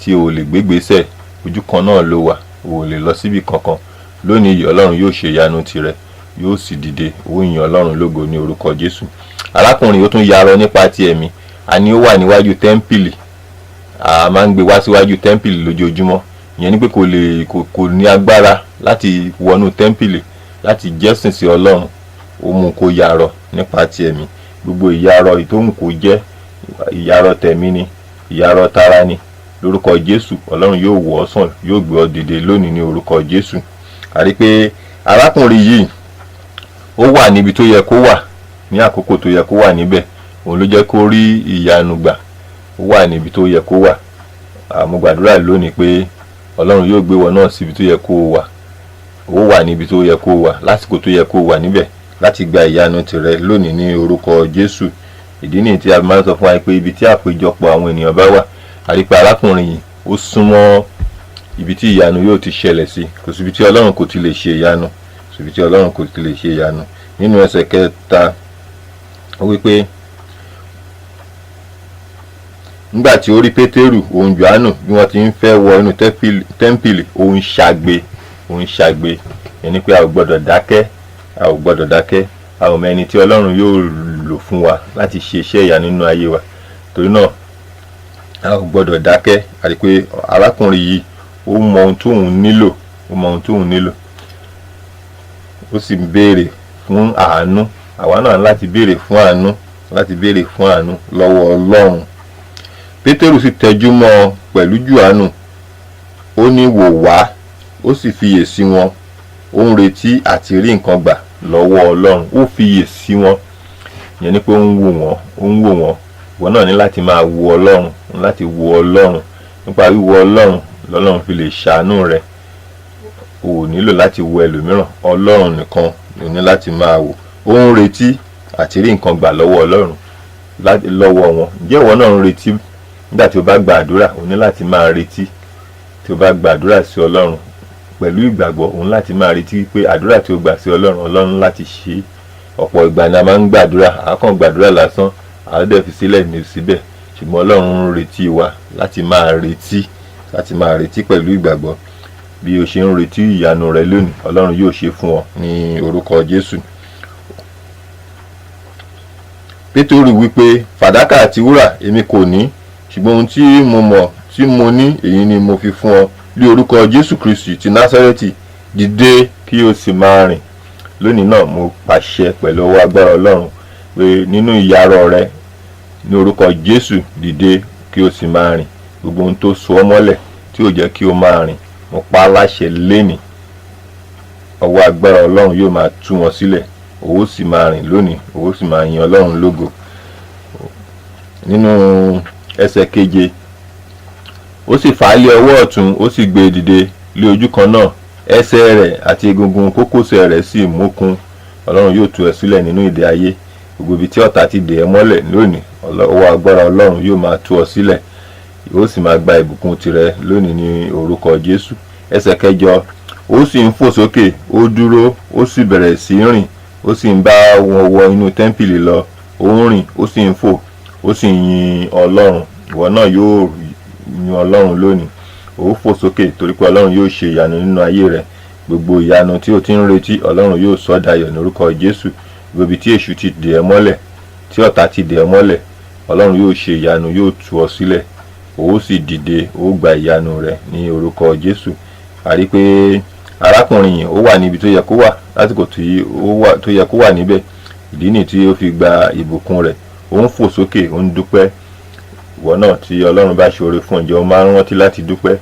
tí o lè gbégbésẹ̀, ojú kan náà ló wà, o ò lè lọ síbi kankan. Lónìí yìí, Ọlọ́run yóò ṣe ìyanu tirẹ̀, yóò sì dìde, ó yin Ọlọ́run lógo ní orúkọ Jésù. Arákùnrin ó tún yarọ nípa ti ẹ̀mí. A ní ó wà níwájú tẹ́ḿpìlì. A máa ń gbé wá síwájú tẹ́ḿpìlì lójoojúmọ́. Ìyẹn ni pé kò lè kò ní agbára láti wọnú tẹ́ḿpìlì láti jẹ́sìn sí Ọlọ́run. Ó mú kó yarọ nípa ti ẹ̀mí. Gbogbo ìyarọ ìtóhùn kò jẹ́ ìyarọ tẹ̀mí ni, ìyarọ tara ni. Lórúkọ Jésù, Ọlọ́run yóò wò ọ́ sàn, yóò gbé ọ dìde lónìí ní orúkọ Jésù. A rí pé arákùnrin yìí ó wà níbi tó yẹ kó wà ní àkókò tó yẹ kó wà níbẹ̀. Òun ló jẹ́ kó rí ìyanu gbà. Ó wà níbi tó yẹ kó wà. Mo gbàdúrà lónìí pé Ọlọ́run yóò gbé wọn náà síbi tó yẹ kó wà. Ó wà níbi tó yẹ kó wà lásìkò tó yẹ kó wà níbẹ̀ láti gba ìyanu tìrẹ lónìí ní orúkọ Jésù. Ìdí nìyí tí a máa ń sọ fún wa pé ibi tí àpéjọpọ̀ àwọn ènìyàn bá wà, a rí pé arákùnrin yìí ó súnmọ́ ibi tí ìyanu yóò ti ṣẹlẹ̀ sí. Kò síbi tí Ọlọ́run kò ti lè ṣe ìyanu, kò síbi tí Ọlọ́run kò ti lè ṣe ìyanu. Nínú ẹsẹ̀ kẹta, ó wí pé nígbà tí ó rí Pétérù òun Jòhánù bí wọ́n ti ń fẹ́ wọ inú tẹ́ḿpìlì, ó ń ṣagbe, ó ń ṣagbe. Ìyẹn ni pé a ò gbọ́dọ̀ dákẹ́, a ò gbọ́dọ̀ dákẹ́. A ò mọ ẹni tí Ọlọ́run yóò lò fún wa láti ṣe iṣẹ́ ìyanu nínú ayé wa. Torí náà a ò gbọ́dọ̀ dákẹ́. A rí pé arákùnrin yìí ó mọ ohun tóun nílò, ó mọ ohun tóun nílò, ó sì ń béèrè fún àánú. Àwa náà láti béèrè fún àánú, láti béèrè fún àánú lọ́wọ́ Ọlọ́run. Pétérù sì tẹjú mọ́ ọ pẹ̀lú Jòhánù, ó ní, "Wò wá." Ó sì fiyè sí wọn, ó ń retí àti rí nǹkan gbà lọ́wọ́ Ọlọ́run. Ó fiyè sí wọn, ìyẹn ni pé ó ń wò wọ́n, ó ń wò wọ́n. Ìwọ náà ní láti máa wo Ọlọ́run, láti wo Ọlọ́run. Nípa wíwo Ọlọ́run lọ́lọ́run fi lè ṣàánú rẹ. O ò nílò láti wo ẹlòmíràn, Ọlọ́run nìkan ló ní láti máa wò. Ó ń retí àti rí nǹkan gbà lọ́wọ́ Ọlọ́run lọ́wọ́ wọn. Ǹjẹ́ ìwọ náà ń retí? Nígbà tí o bá gba àdúrà, o ní láti máa retí. Tí o bá gba àdúrà sí Ọlọ́run pẹ̀lú ìgbàgbọ́, o ní láti máa retí pé àdúrà tí o gbà sí Ọlọ́run, Ọlọ́run láti ṣe é. Ọ̀pọ̀ ìgbà ni a máa ń gbàdúrà, a kàn gbàdúrà lásán, a dẹ̀ fi sílẹ̀ ní síbẹ̀. Ṣùgbọ́n Ọlọ́run ń retí wa láti máa retí, láti máa retí pẹ̀lú ìgbàgbọ́. Bí o ṣe ń retí ìyanu rẹ lónìí, Ọlọ́run yóò ṣe fún ọ ní orúkọ Jésù. Pétérù wípé, "Fàdákà àti wúrà èmi kò ní, ṣùgbọ́n ohun tí mo mọ̀ tí mo ní, èyí ni mo fi fún ọ. Ní orúkọ Jésù Kristi ti Násárẹ́tì, dìde kí o sì máa rìn." Lónìí náà, mo pàṣẹ pẹ̀lú ọwọ́ agbára Ọlọ́run pé nínú ìyarọ rẹ, ní orúkọ Jésù, dìde kí o sì máa rìn. Gbogbo ohun tó so ọ́ mọ́lẹ̀ tí ò jẹ́ kí o máa rìn, mo pa á láṣẹ lénìí, ọwọ́ agbára Ọlọ́run yóò máa tú wọn sílẹ̀, o ó sì máa rìn lónìí, o ó sì máa yin Ọlọ́run lógo. Nínú ẹsẹ̀ keje, Ó sì fà á lé ọwọ́ ọ̀tún, ó sì gbé e dìde lé ojú kan náà, ẹsẹ̀ rẹ̀ àti egungun kókósẹ̀ rẹ̀ sì mókun. Ọlọ́run yóò tú ẹ sílẹ̀ nínú ìdè ayé. Gbogbo ibi tí ọ̀tá ti dè ẹ́ mọ́lẹ̀ lónìí, ọwọ́ agbára Ọlọ́run yóò máa tú ọ sílẹ̀, yóò sì máa gba ìbùkún tirẹ̀ lónìí ní orúkọ Jésù. Ẹsẹ̀ kẹjọ, ó sì ń fò sókè, ó dúró, ó sì bẹ̀rẹ̀ sí í rìn, ó sì ń bá wọn wọ inú tẹ́ḿpìlì lọ, ó ń rìn, ó sì ń fò, ó sì ń yin Ọlọ́run. Ìwọ náà yóò yin Ọlọ́run lónìí. Ó fò sókè torí pé Ọlọ́run yóò ṣe ìyanu nínú ayé rẹ. Gbogbo ìyanu tí o ti ń retí, Ọlọ́run yóò sọ dayọ̀ ní orúkọ Jésù. Gbogbo ibi tí èṣù ti dè ẹ́ mọ́lẹ̀, tí ọ̀tá ti dè ẹ́ mọ́lẹ̀, Ọlọ́run yóò ṣe ìyanu, yóò tú ọ sílẹ̀, ó sì dìde, ó gba ìyanu rẹ ní orúkọ Jésù. A rí pé arákùnrin yìí ó wà níbi tó yẹ kó wà lásìkò tí ó wà tó yẹ kó wà níbẹ̀. Ìdí nìyí tí ó fi gba ìbùkún rẹ̀. Ó ń fò sókè, ó ń dúpẹ́. Ìwọ náà tí Ọlọ́run bá ṣe oore fún ọ, ǹjẹ́ o máa ń rántí láti dúpẹ́?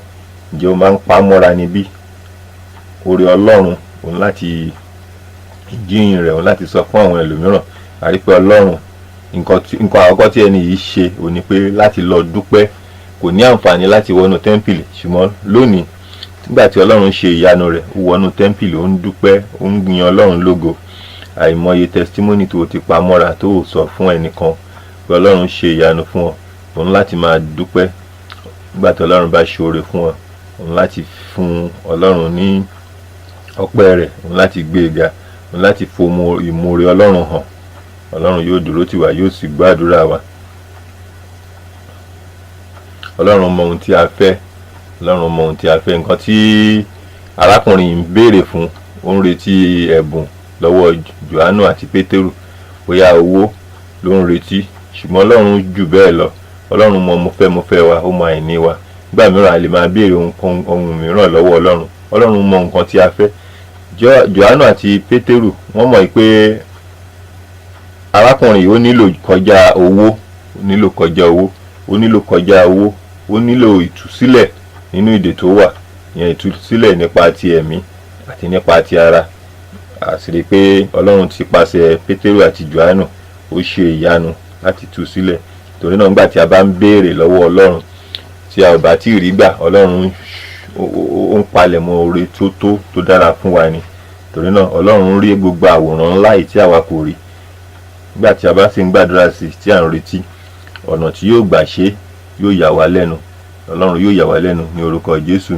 Ǹjẹ́ o máa ń pa á mọ́ra níbí? Oore Ọlọ́run òun láti jíyìn rẹ̀, òun láti sọ fún àwọn ẹlòmíràn. A rí pé Ọlọ́run, nǹkan àkọ́kọ́ tí ẹni yìí ṣe òun ni pé láti lọ dúpẹ́. Kò ní àǹfààní láti wọnú tẹ́ḿpìlì, ṣùgbọ́n lónìí nígbà tí Ọlọ́run ṣe ìyanu rẹ̀, ó wọnú tẹ́ḿpìlì, ó ń dúpẹ́, ó ń yin Ọlọ́run lógo. Àìmọye testimony tó o ti pa mọ́ra tó o sọ fún ẹnìkan pé Ọlọ́run ṣe ìyanu fún ọ, òun láti máa dúpẹ́. Nígbà tí Ọlọ́run bá ṣe oore fún ọ, òun láti fún Ọlọ́run ní ọpẹ́ rẹ̀, òun láti gbé e ga, òun láti fomo ìmoore Ọlọ́run hàn. Ọlọ́run yóò dúró tì wá, yóò sì gbàdúrà wa. Ọlọ́run mọ ohun tí a fẹ́. Ọlọ́run mọ ohun tí a fẹ́. Nǹkan tí arákùnrin yìí ń béèrè fún, ó ń retí ẹ̀bùn lọ́wọ́ Jòhánù àti Pétérù, bóyá owó ló ń retí, ṣùgbọ́n Ọlọ́run jù bẹ́ẹ̀ lọ. Ọlọ́run mọ mo fẹ́ mo fẹ́ wa, ó mọ àìní wa. Nígbà mìíràn a lè máa béèrè ohun mìíràn lọ́wọ́ Ọlọ́run. Ọlọ́run mọ nǹkan tí a fẹ́. Jòhánù àti Pétérù wọ́n mọ̀ pé arákùnrin yìí ó nílò kọjá owó, ó nílò kọjá owó, ó nílò kọjá owó, ó nílò ìtúsílẹ̀ nínú ìdè tó wà, ìyẹn ìtúsílẹ̀ nípa ti ẹ̀mí àti nípa ti ara. Àṣírí pé Ọlọ́run ti pàṣẹ Pétérù àti Jòhánù, ó ṣe ìyanu láti tú sílẹ̀. Torí náà nígbà tí a bá ń béèrè lọ́wọ́ Ọlọ́run tí a ò bá tí ì rí gbà, Ọlọ́run ó ń palẹ̀mọ́ oore tó tó tó dára fún wa ni. Torí náà Ọlọ́run rí gbogbo àwòrán ńlá yìí tí àwa kò rí. Nígbà tí a bá sì ń gbàdúrà sí, tí à ń retí, ọ̀nà tí yóò gbà ṣe yóò yà wá lẹ́nu. Ọlọ́run yóò yà wá lẹ́nu ní orúkọ Jésù.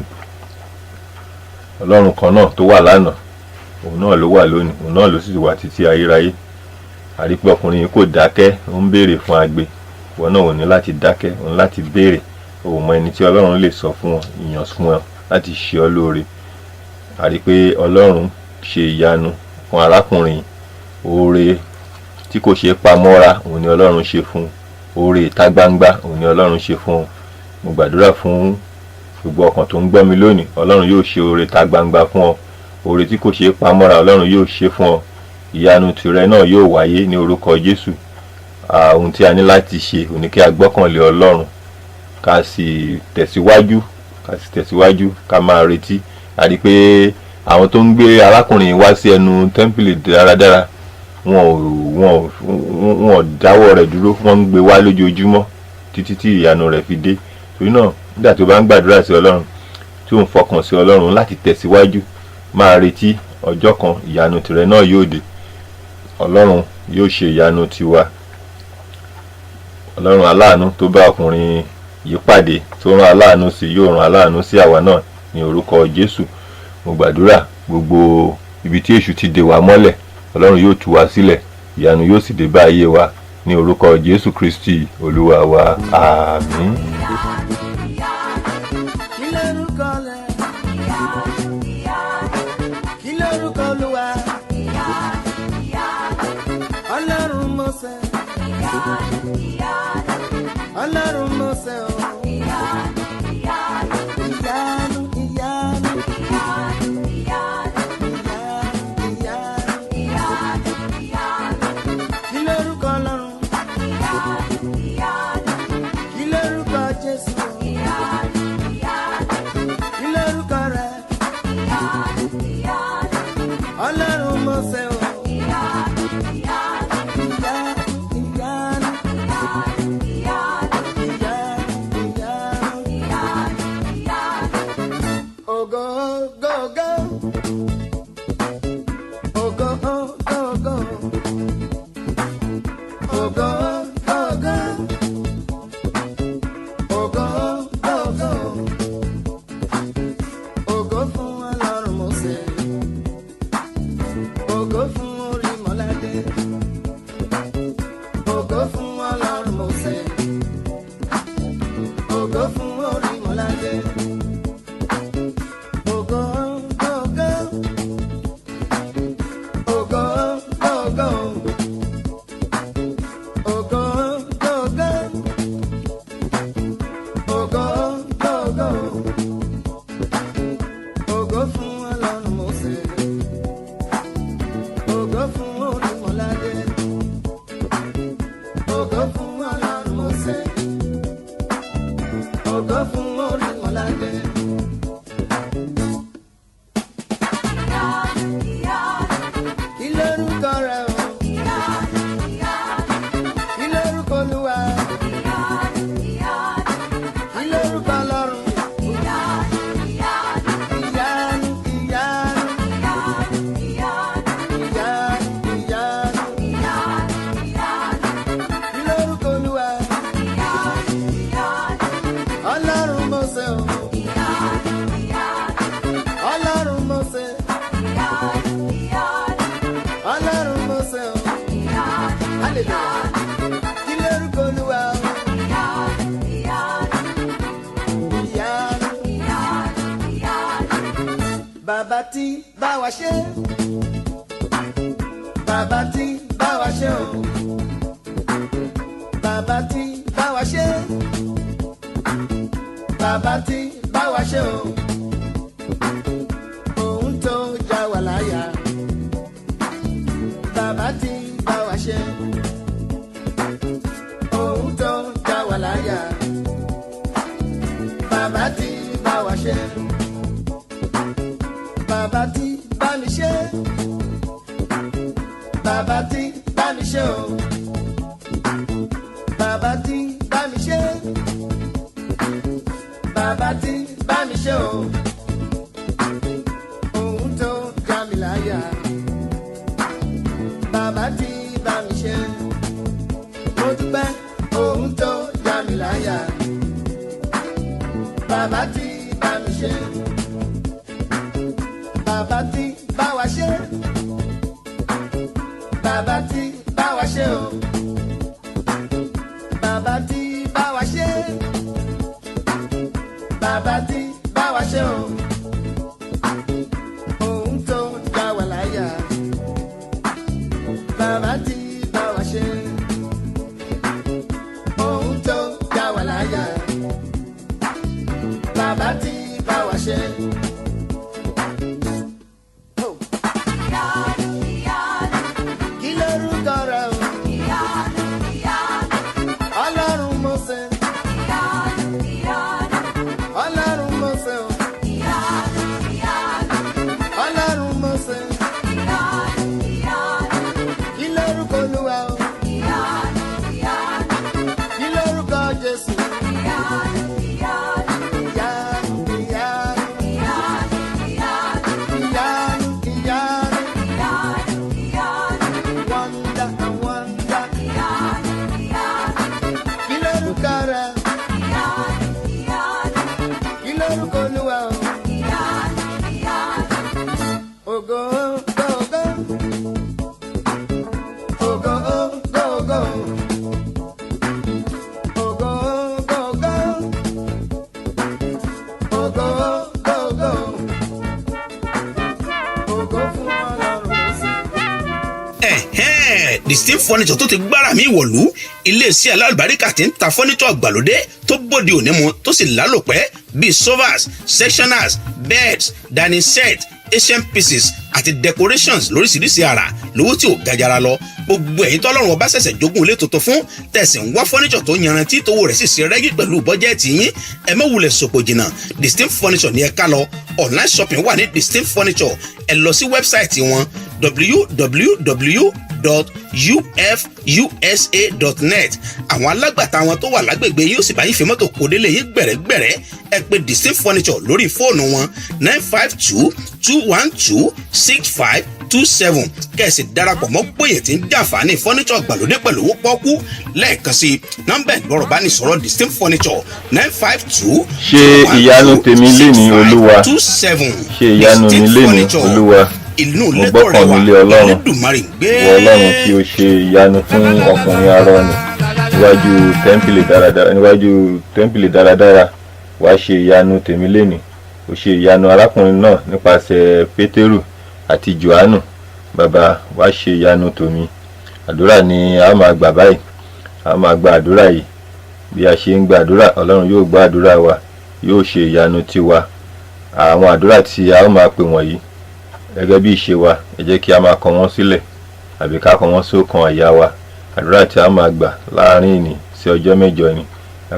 Ọlọ́run kan náà tó wà lánàá, òun náà ló wà lónìí, òun náà ló sì wà títí ayérayé. A rí pé ọkùnrin yìí kò dákẹ́, ó ń béèrè fún agbe. Ìwọ náà ò ní láti dákẹ́, òun láti béèrè. O mọ ẹni tí Ọlọ́run lè sọ fún ọ, ìyàn fún ọ láti ṣe ọ lóore. A rí pé Ọlọ́run ṣe ìyanu fún arákùnrin. Oore tí kò ṣeé pa mọ́ra òun ni Ọlọ́run ṣe fún un. Oore ìta gbangba òun ni Ọlọ́run ṣe fún un. Mo gbàdúrà fún gbogbo ọkàn tó ń gbọ́ mi lónìí, Ọlọ́run yóò ṣe oore ìta gbangba fún ọ. Oore tí kò ṣeé pa mọ́ra Ọlọ́run yóò ṣe fún ọ. Ìyanu tìrẹ náà yóò wáyé ní orúkọ Jésù. Ohun tí a ní láti ṣe òun ni kí a gbọ́kànlé Ọlọ́run, ká sì tẹ̀síwájú, ká sì tẹ̀síwájú, ká máa retí. A rí pé àwọn tó ń gbé arákùnrin wá sí ẹnu tẹ́ḿpìlì dáradára, wọn ò dáwọ́ rẹ̀ dúró, wọ́n ń gbé wá lójoojúmọ́ títí tí ìyanu rẹ̀ fi dé. Torí náà nígbà tí o bá ń gbàdúrà sí Ọlọ́run, tí o ń fọkàn sí Ọlọ́run láti tẹ̀síwájú, máa retí ọjọ́ kan ìyanu tìrẹ náà yóò dé. Ọlọ́run yóò ṣe ìyanu tiwa. Ọlọ́run aláàánú tó bá ọkùnrin yìí pàdé, tó rán aláàánú sí, yóò rán aláàánú sí àwa náà ní orúkọ Jésù. Mo gbàdúrà gbogbo ibi tí èṣù ti dè wá mọ́lẹ̀, Ọlọ́run yóò tú wa sílẹ̀, ìyanu yóò sì dé bá ayé wa ní orúkọ Jésù Kristi Olúwa wa. Àmín. Kí lórúkọ rẹ̀? Kí lórúkọ Olúwa? Ọlọ́run Mósè. Ọlọ́run Mósè o. Ìyanu, ìyanu, ìyanu, ìyanu. Kí lórúkọ Ọlọ́run? Kí lórúkọ Jésù? Kí lórúkọ rẹ̀? Ọlọ́run Mósè o. Ìyanu, ìyanu. Hallelujah. Kí lórúkọ Olúwa o? Ìyanu. Bàbá tí bá wa ṣe. Bàbá tí bá wa ṣe o. Bàbá tí bá wa ṣe. Bàbá tí bá wa ṣe o. Òun tó já wa láyà. Bàbá tí bá wa ṣe. Òun tó já wa láyà. Bàbá tí bá wa ṣe. Bàbá tí bá mi ṣe. Bàbá tí bá mi ṣe o. Bàbá tí bá mi ṣe. Bàbá tí bá mi ṣe o. Òun tó já mi láyà. Bàbá tí bá mi ṣe. Mo dúpẹ́ òun tó já mi láyà. Bàbá tí bá mi ṣe. Bàbá tí bá wa ṣe. Bàbá tí bá wa ṣe o. Bàbá tí bá wa ṣe. Bàbá tí bá wa ṣe o. Òun tó dá wa láyà. Bàbá tí bá wa ṣe. Òun tó dá wa láyà. Bàbá tí bá wa ṣe. Oh. Kí lórúkọ rẹ̀ o? Ọlọ́run Mósè. Ọlọ́run Mósè o. Ọlọ́run Mósè. Kí lórúkọ Olúwa o? Kí lórúkọ Jésù? Ìyanu, ìyanu, ìyanu, ìyanu. Wonder and wonder. Kí lórúkọ rẹ̀? Kí lórúkọ Olúwa o? Ògo, ògo, ògo. Ògo, ògo, ògo. Ògo, ògo, ògo. Ògo, ògo. Ògo fún Ọlọ́run Mósè. Ẹ̀hẹ́n, Distinct Furniture tó ti gbára mi wọ̀lú, iléeṣẹ́ alálùbáríkà tí ń ta fọ́nítọ̀ àgbàlódé tó bóde òní mu tó sì lálòpẹ́ bíi sofas, sectioners, beds, dining set, asian pieces àti decorations lóríṣiríṣi àrà lówó tí ò gajara lọ. Gbogbo ẹ̀yin tọ́lọ́run ọba ṣẹ̀ṣẹ̀ jogún ilé tuntun fún, tẹ̀sí ń wá fọ́nìṣọ̀ tó yanrantí, tówó rẹ̀ sì ṣe rẹ́gí pẹ̀lú bọ́jẹ́ẹ̀tì yín, ẹ má wulẹ̀ sòpò jìnnà. Distinct Furniture ní ẹ ká lọ. Online shopping wà ní Distinct Furniture. Ẹ lọ sí website wọn, www.ufusa.net. Àwọn alágbàtà wọn tó wà lágbègbè yóò sì bá yín fi mọ́tò kó délé yín gbẹ̀rẹ́gbẹ̀rẹ́. Ẹ pè Distinct Furniture lórí fóònù wọn, 952-212-6527, kẹ̀sì darapọ̀ mọ́ gbòye tí ń jàǹfààní furniture gbàlódé pẹ̀lú owó pọ́kú. Lẹ́ẹ̀kan sí, nọ́mbà ìgbọ́rọ̀ bá ní sọ̀rọ̀ Distinct Furniture, 952 Ṣe ìyanu tèmi lénìí, Olúwa. 27. Ṣe ìyanu mi lénìí, Olúwa. Inú Mo ilé tó gbọ́kàn mi rẹwà lé Ọlọ́run. Elédùmarè ń gbé. Ìwọ Ọlọ́run kí o ṣe ìyanu fún ọkùnrin arọ nì níwájú tẹ́ḿpìlì dáradára, níwájú tẹ́ḿpìlì dáradára. Wàá ṣe ìyanu tèmi lénìí. O ṣe ìyanu arákùnrin náà nípasẹ̀ Pétérù àti Jòhánù. Bàbá, wàá ṣe ìyanu tòmí. Àdúrà ni a máa gbà báyìí. A máa gba àdúrà yìí. Bí a ṣe ń gba àdúrà, Ọlọ́run yóò gba àdúrà wa, yóò ṣe ìyanu tiwa. Àwọn àdúrà tí a ó máa pè wọ̀nyí, gẹ́gẹ́ bí ìṣe wa, ẹ jẹ́ kí a máa kọ wọ́n sílẹ̀ àbí ká kọ wọ́n sókan àyà wa. Àdúrà tí a máa gbà láàrin ìní sí ọjọ́ 8 ni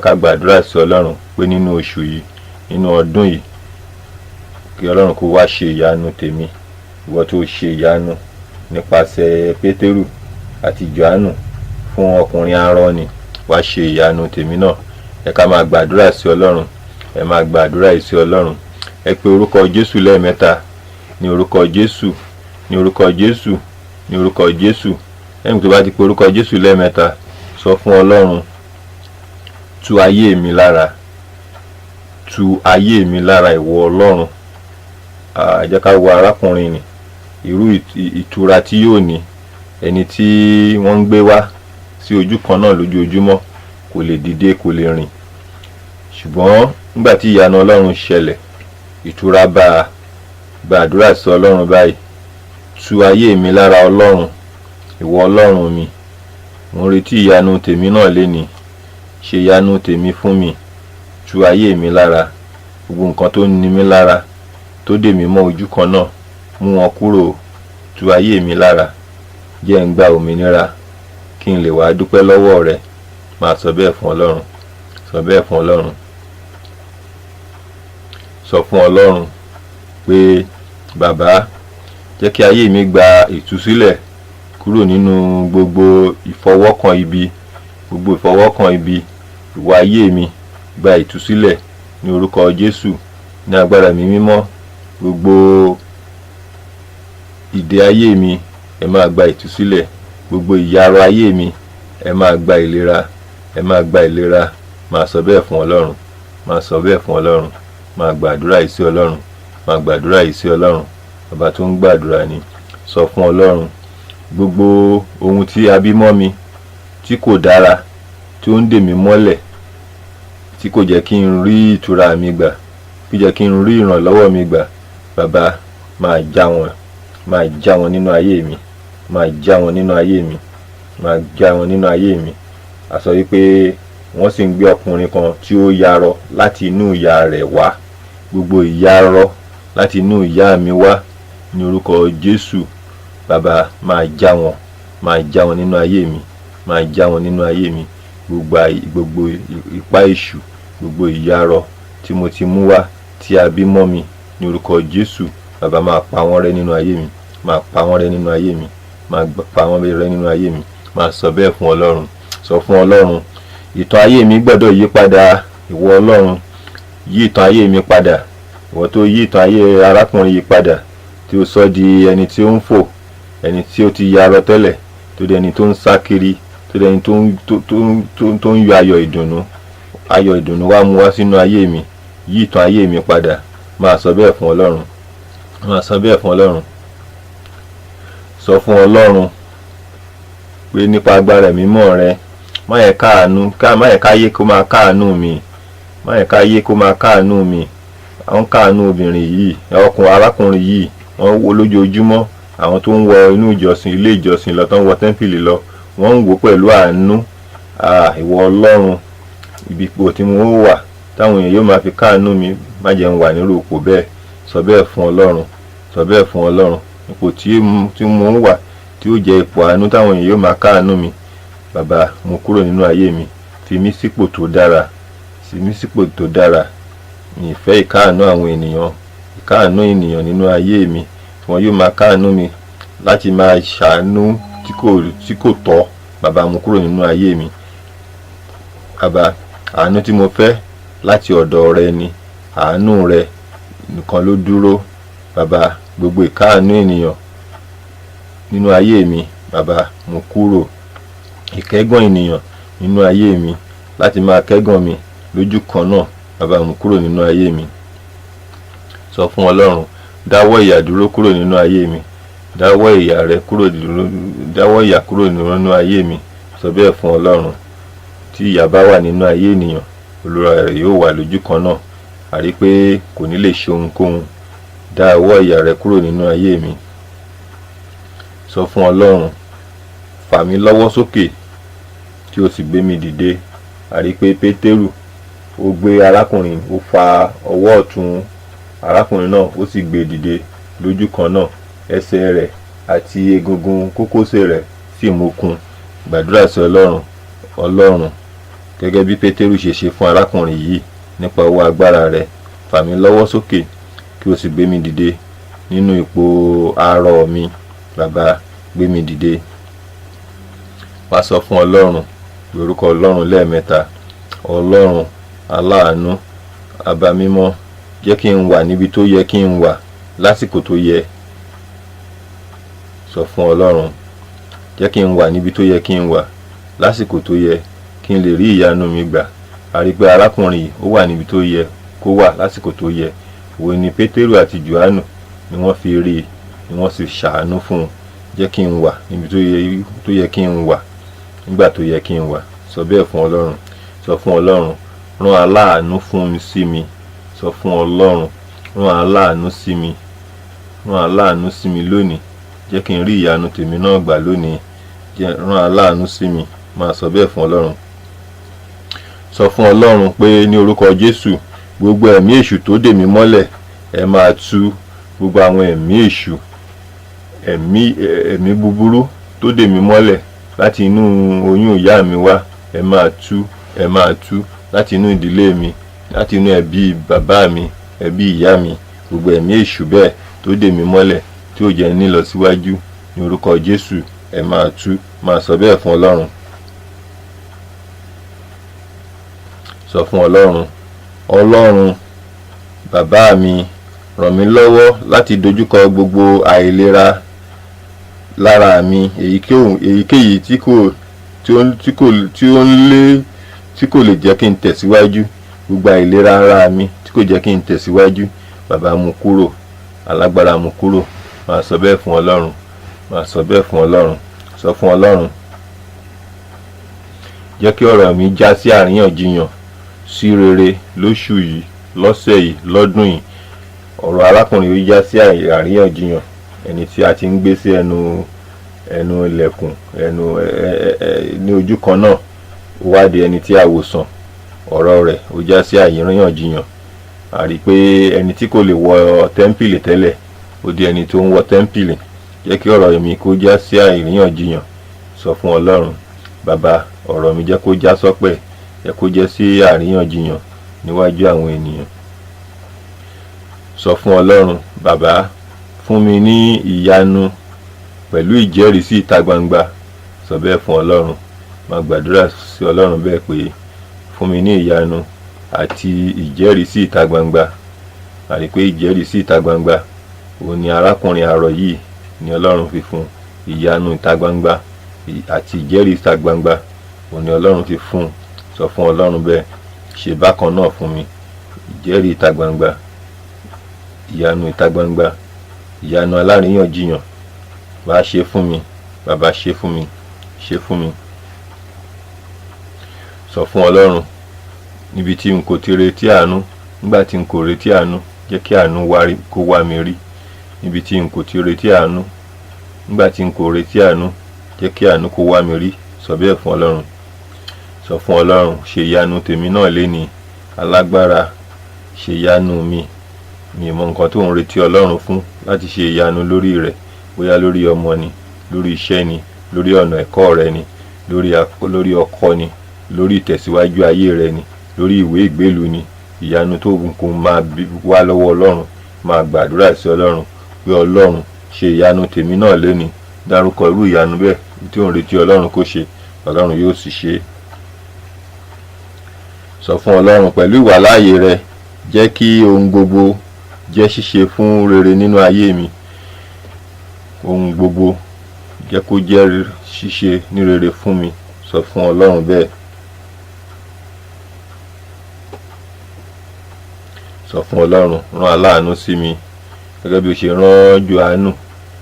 ká gba àdúrà sí Ọlọ́run pé nínú oṣù yìí, nínú ọdún yìí, kí Ọlọ́run kó wá ṣe ìyanu tèmi. Ìwọ tó ṣe ìyanu nípasẹ̀ Pétérù àti Jòhánù fún ọkùnrin arọ ni, wá ṣe ìyanu tèmi náà. Ẹ ká máa gbàdúrà sí Ọlọ́run. Ẹ máa gbàdúrà yìí sí Ọlọ́run. Ẹ pe orúkọ Jésù lẹ́ẹ̀mẹ́ta: ní orúkọ Jésù, ní orúkọ Jésù, ní orúkọ Jésù. Lẹ́yìn tó bá ti pe orúkọ Jésù lẹ́ẹ̀mẹ́ta, sọ fún Ọlọ́run: tu ayé mi lára, tu ayé mi lára, ìwọ Ọlọ́run. Ah, jẹ́ ká wo arákùnrin ni, irú ìtura tí yóò ní, ẹni tí wọ́n ń gbé wá. sí ojú kan náà lójoojúmọ́, kò lè dìde, kò lè rìn. Ṣùgbọ́n nígbà tí ìyanu Ọlọ́run ṣẹlẹ̀, ìtura bá a. Gbàdúrà sí Ọlọ́run báyìí: tu ayé mi lára Ọlọ́run, ìwọ Ọlọ́run mi, mo ń retí ìyanu tèmi náà lénìí. Ṣe ìyanu tèmi fún mi, tu ayé mi lára. Gbogbo nǹkan tó ń ni mí lára, tó dè mí mọ́ ojú kan náà, mú wọn kúrò. Tu ayé mi lára, jẹ́ ń gba òmìnira kí n lè wá dúpẹ́ lọ́wọ́ rẹ. Máa sọ bẹ́ẹ̀ fún Ọlọ́run, sọ bẹ́ẹ̀ fún Ọlọ́run. Sọ fún Ọlọ́run pé, bàbá, jẹ́ kí ayé mi gba ìtúsílẹ̀ kúrò nínú gbogbo ìfọwọ́kàn ibi, gbogbo ìfọwọ́kàn ibi. Ìwà ayé mi gba ìtúsílẹ̀ ní orúkọ Jésù, ní agbára mi mímọ́. Gbogbo ìdè ayé mi, ẹ máa gba ìtúsílẹ̀. Gbogbo ìyarọ ayé mi, ẹ máa gba ìlera, ẹ máa gba ìlera. Máa sọ bẹ́ẹ̀ fún Ọlọ́run, máa sọ bẹ́ẹ̀ fún Ọlọ́run. Máa gbàdúrà yìí sí Ọlọ́run, máa gbàdúrà yìí sí Ọlọ́run. Bàbá tó ń gbàdúrà ni. Sọ fún Ọlọ́run, gbogbo ohun tí a bí mọ́ mi tí kò dára, tí ó ń dè mí mọ́lẹ̀, tí kò jẹ́ kí n rí ìtura mi gbà, kí jẹ́ kí n rí ìrànlọ́wọ́ mi gbà, bàbá, máa já wọn, máa já wọn nínú ayé mi, máa já wọn nínú ayé mi, máa já wọn nínú ayé mi. A sọ wípé wọ́n sì ń gbé ọkùnrin kan tí ó yarọ láti inú ìyá rẹ̀ wá. Gbogbo ìyarọ láti inú ìyá mi wá, ní orúkọ Jésù, bàbá, máa já wọn, máa já wọn nínú ayé mi, máa já wọn nínú ayé mi. Gbogbo ipá èṣù, gbogbo ìyarọ tí mo ti mú wá, tí a bí mọ́ mi, ní orúkọ Jésù, bàbá, máa pa wọ́n rẹ́ nínú ayé mi, máa pa wọ́n rẹ́ nínú ayé mi, máa pa wọ́n rẹ́ nínú ayé mi. Máa sọ bẹ́ẹ̀ fún Ọlọ́run. Sọ fún Ọlọ́run, ìtàn ayé mi gbọ́dọ̀ yí padà. Ìwọ Ọlọ́run, yí ìtàn ayé mi padà. Ìwọ tó yí ìtàn ayé arákùnrin yìí padà, tí ó sọ di ẹni tí ó ń fò, ẹni tí ó ti yarọ tẹ́lẹ̀, tó di ẹni tó ń sá kiri, tó di ẹni tó ń tó tó tó tó ń yọ ayọ̀ ìdùnnú, ayọ̀ ìdùnnú wá mú wá sínú ayé mi. Yí ìtàn ayé mi padà. Máa sọ bẹ́ẹ̀ fún Ọlọ́run, máa sọ bẹ́ẹ̀ fún Ọlọ́run. Sọ fún Ọlọ́run pé nípa agbára ẹ̀mí mímọ́ rẹ, má yẹ káàánú ká, má yẹ káyé kó máa káàánú mi, má yẹ káyé kó máa káàánú mi. Àwọn káàánú obìnrin yìí, ọkùnrin, arákùnrin yìí, wọ́n wo lójoojúmọ́. Àwọn tó ń wọ inú ìjọsìn, ilé ìjọsìn lọ, tó ń wọ tẹ́ḿpìlì lọ, wọ́n ń wò pẹ̀lú àánú. Ah, ìwọ Ọlọ́run, ibi ipò tí mo wà táwọn èèyàn yóò máa fi káàánú mi, má jẹ́ ń wà nírú ipò bẹ́ẹ̀. Sọ bẹ́ẹ̀ fún Ọlọ́run, sọ bẹ́ẹ̀ fún Ọlọ́run. Ipò tí mo ń wà tí ó jẹ́ ipò àánú táwọn èèyàn yóò máa káàánú mi, bàbá, mo kúrò nínú ayé mi. Fi mí sípò tó dára, fi mí sípò tó dára. Mi ì fẹ́ ìkáàánú àwọn ènìyàn, ìkáàánú ènìyàn nínú ayé mi tí wọn yóò máa káàánú mi láti máa ṣàánú tí kò tọ́. Bàbá, mo kúrò nínú ayé mi. Bàbá, àánú tí mo fẹ́ láti ọ̀dọ̀ rẹ ni. Àánú rẹ nìkan ló dúró. Bàbá, gbogbo ìkáàánú ènìyàn nínú ayé mi, bàbá, mo kúrò. Ìkẹ́gàn ènìyàn nínú ayé mi, láti máa kẹ́gàn mi lójú kan náà, bàbá, mo kúrò nínú ayé mi. Sọ fún Ọlọ́run, dáwọ́ ìyà dúró kúrò nínú ayé mi, dáwọ́ ìyà rẹ kúrò dúró, dáwọ́ ìyà kúrò nínú ayé mi. Sọ bẹ́ẹ̀ fún Ọlọ́run. Tí ìyà bá wà nínú ayé ènìyàn, olúwa rẹ̀ yóò wà lójú kan náà, àrí pé kò ní lè ṣe ohunkóhun. Dá ọwọ́ ìyà rẹ kúrò nínú ayé mi. Sọ fún Ọlọ́run, fà mí lọ́wọ́ sókè tí o sì gbé mi dìde. Àrí pé Pétérù, ó gbé arákùnrin, ó fa ọwọ́ ọ̀tún arákùnrin náà, ó sì gbé e dìde lójú kan náà. Ẹsẹ̀ rẹ̀ àti egungun kókósẹ̀ rẹ̀ sì mókun. Gbàdúrà sí Ọlọ́run. Ọlọ́run, gẹ́gẹ́ bí Pétérù ṣe ṣe fún arákùnrin yìí, nípa ọwọ́ agbára rẹ̀, fà mí lọ́wọ́ sókè kí o sì gbé mi dìde nínú ipò arọ mi. Bàbá, gbé mi dìde. Wá sọ fún Ọlọ́run, pe orúkọ Ọlọ́run lẹ́ẹ̀mẹ́ta. Ọlọ́run aláàánú, àbá mímọ́, jẹ́ kí n wà níbi tó yẹ kí n wà lásìkò tó yẹ. Sọ fún Ọlọ́run, jẹ́ kí n wà níbi tó yẹ kí n wà lásìkò tó yẹ, kí n lè rí ìyanu mi gbà. A rí pé arákùnrin yìí, ó wà níbi tó yẹ kó wà lásìkò tó yẹ. Òun ni Pétérù àti Jòhánù ni wọ́n fi rí i, ni wọ́n sì ṣàánú fún un. Jẹ́ kí n wà níbi tó yẹ kí n wà. nígbà tó yẹ kí n wà. Sọ bẹ́ẹ̀ fún Ọlọ́run. Sọ fún Ọlọ́run, rán aláàánú fún mi sí mi. Sọ fún Ọlọ́run, rán aláàánú sí mi, rán aláàánú sí mi lónìí. Jẹ́ kí n rí ìyanu tèmi náà gbà lónìí. Jẹ́ rán aláàánú sí mi. Máa sọ bẹ́ẹ̀ fún Ọlọ́run. Sọ fún Ọlọ́run pé ní orúkọ Jésù, gbogbo ẹ̀mí èṣù tó dè mí mọ́lẹ̀, ẹ máa tú. Gbogbo àwọn ẹ̀mí èṣù, ẹ̀mí búburú tó dè mí mọ́lẹ̀ láti inú oyún ìyá mi wá, ẹ máa tú, ẹ máa tú. Láti inú ìdílé mi, láti inú ẹbí bàbá mi, ẹbí ìyá mi, gbogbo ẹ̀mí èṣù bẹ́ẹ̀ tó dè mí mọ́lẹ̀ tí ò jẹ́ ní lọ síwájú, ní orúkọ Jésù, ẹ máa tú. Máa sọ bẹ́ẹ̀ fún Ọlọ́run. Sọ fún Ọlọ́run, Ọlọ́run bàbá mi, ràn mí lọ́wọ́ láti dojúkọ gbogbo àìlera lára mi, èyíkéyìí tí kò tí ó tí kò tí ó ń lé, tí kò lè jẹ́ kí n tẹ̀síwájú. Gbogbo àìlera ara mi tí kò jẹ́ kí n tẹ̀síwájú, bàbá, mú kúrò. Alágbára, mú kúrò. Máa sọ bẹ́ẹ̀ fún Ọlọ́run. Máa sọ bẹ́ẹ̀ fún Ọlọ́run. Sọ fún Ọlọ́run, jẹ́ kí ọ̀rọ̀ mi já sí àríyànjiyàn sí rere lóṣù yìí, lọ́sẹ̀ yìí, lọ́dún yìí. Ọ̀rọ̀ arákùnrin yìí já sí àríyànjiyàn. Ẹni tí a ti ń gbé sí ẹnu ilẹ̀kùn, ẹnu ẹ ẹ ẹ ní ojú kan náà, ó wá di ẹni tí a wò sàn. Ọ̀rọ̀ rẹ̀ ó já sí àríyànjiyàn. A rí i pé ẹni tí kò lè wọ tẹ́ḿpìlì tẹ́lẹ̀, ó di ẹni tó ń wọ tẹ́ḿpìlì. Jẹ́ kí ọ̀rọ̀ mi kó já sí àríyànjiyàn. Sọ fún Ọlọ́run, bàbá, ọ̀rọ̀ mi jẹ́ kó já sọ́pẹ́, jẹ́ kó jẹ́ sí àríyànjiyàn níwájú àwọn ènìyàn. Sọ fún Ọlọ́run, bàbá, fún mi ní ìyanu pẹ̀lú ìjẹ́rìísí ìta gbangba. Sọ bẹ́ẹ̀ fún Ọlọ́run. Máa gbàdúrà sí Ọlọ́run bẹ́ẹ̀ pé fún mi ní ìyanu àti ìjẹ́rìísí ìta gbangba. A rí pé ìjẹ́rìísí ìta gbangba òun ni arákùnrin arọ yìí ni Ọlọ́run fi fún. Ìyanu ìta gbangba àti ìjẹ́rìí ìta gbangba òun ni Ọlọ́run fi fún. Sọ fún Ọlọ́run bẹ́ẹ̀, ṣe bákan náà fún mi. Ìjẹ́rìí ìta gbangba, ìyanu ìta gbangba, ìyanu aláríyànjiyàn, bá ṣe fún mi, bàbá, ṣe fún mi, ṣe fún mi. Sọ fún Ọlọ́run, níbi tí n kò ti retí àánú, nígbà tí n kò retí àánú, jẹ́ kí àánú wá rí, kó wá mi rí. Níbi tí n kò ti retí àánú, nígbà tí n kò retí àánú, jẹ́ kí àánú kó wá mi rí. Sọ bẹ́ẹ̀ fún Ọlọ́run. Sọ fún Ọlọ́run, ṣe ìyanu tèmi náà léni. Alágbára, ṣe ìyanu mi. Mi ò mọ nǹkan tó ń retí Ọlọ́run fún láti ṣe ìyanu lórí rẹ̀, bóyá lórí ọmọ ni, lórí iṣẹ́ ni, lórí ọ̀nà ẹ̀kọ́ rẹ ni, lórí ọkọ ni, lórí ìtẹ̀síwájú ayé rẹ ni, lórí ìwé ìgbélú ni. Ìyanu tó ń kó máa wá lọ́wọ́ Ọlọ́run. Máa gbàdúrà sí Ọlọ́run pé Ọlọ́run, ṣe ìyanu tèmi náà léni. Dárúkọ irú ìyanu bẹ́ẹ̀ tí ò ń retí Ọlọ́run kó ṣe, Ọlọ́run yóò sì ṣe é. Sọ fún Ọlọ́run, pẹ̀lú ìwàláàyè rẹ, jẹ́ kí ohun gbogbo jẹ́ ṣíṣe fún rere nínú ayé mi. Ohun gbogbo jẹ́ kó jẹ́ ṣíṣe ní rere fún mi. Sọ fún Ọlọ́run bẹ́ẹ̀. Sọ fún Ọlọ́run, rán aláàánú sí mi gẹ́gẹ́ bí o ṣe rán Jòhánù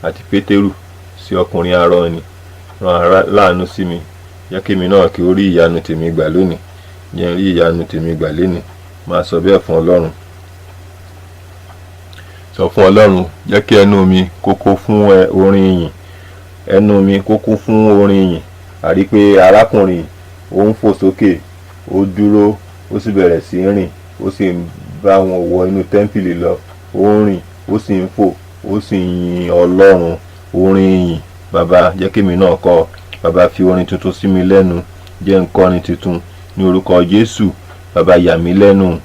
àti Pétérù sí ọkùnrin arọ ni. Rán aláàánú sí mi, jẹ́ kí èmi náà kí ó rí ìyanu tèmi gbà lónìí. Jẹ́ n rí ìyanu tèmi gbà lénìí. Máa sọ bẹ́ẹ̀ fún Ọlọ́run. Sọ fún Ọlọ́run, jẹ́ kí ẹnu mi kó kún fún orin ìyìn, ẹnu mi kó kún fún orin ìyìn. Àrí pé arákùnrin ó ń fò sókè, ó dúró, ó sì bẹ̀rẹ̀ sí í rìn, ó sì ń bá wọn wọ inú tẹ́ḿpìlì lọ. Ó ń rìn, ó sì ń fò, ó sì ń yin Ọlọ́run. Orin ìyìn, bàbá, jẹ́ kí èmi náà kọ. Bàbá, fi orin tuntun sí mi lẹ́nu, jẹ́ n kọrin tuntun ní orúkọ Jésù. Bàbá, yà mí lẹ́nu,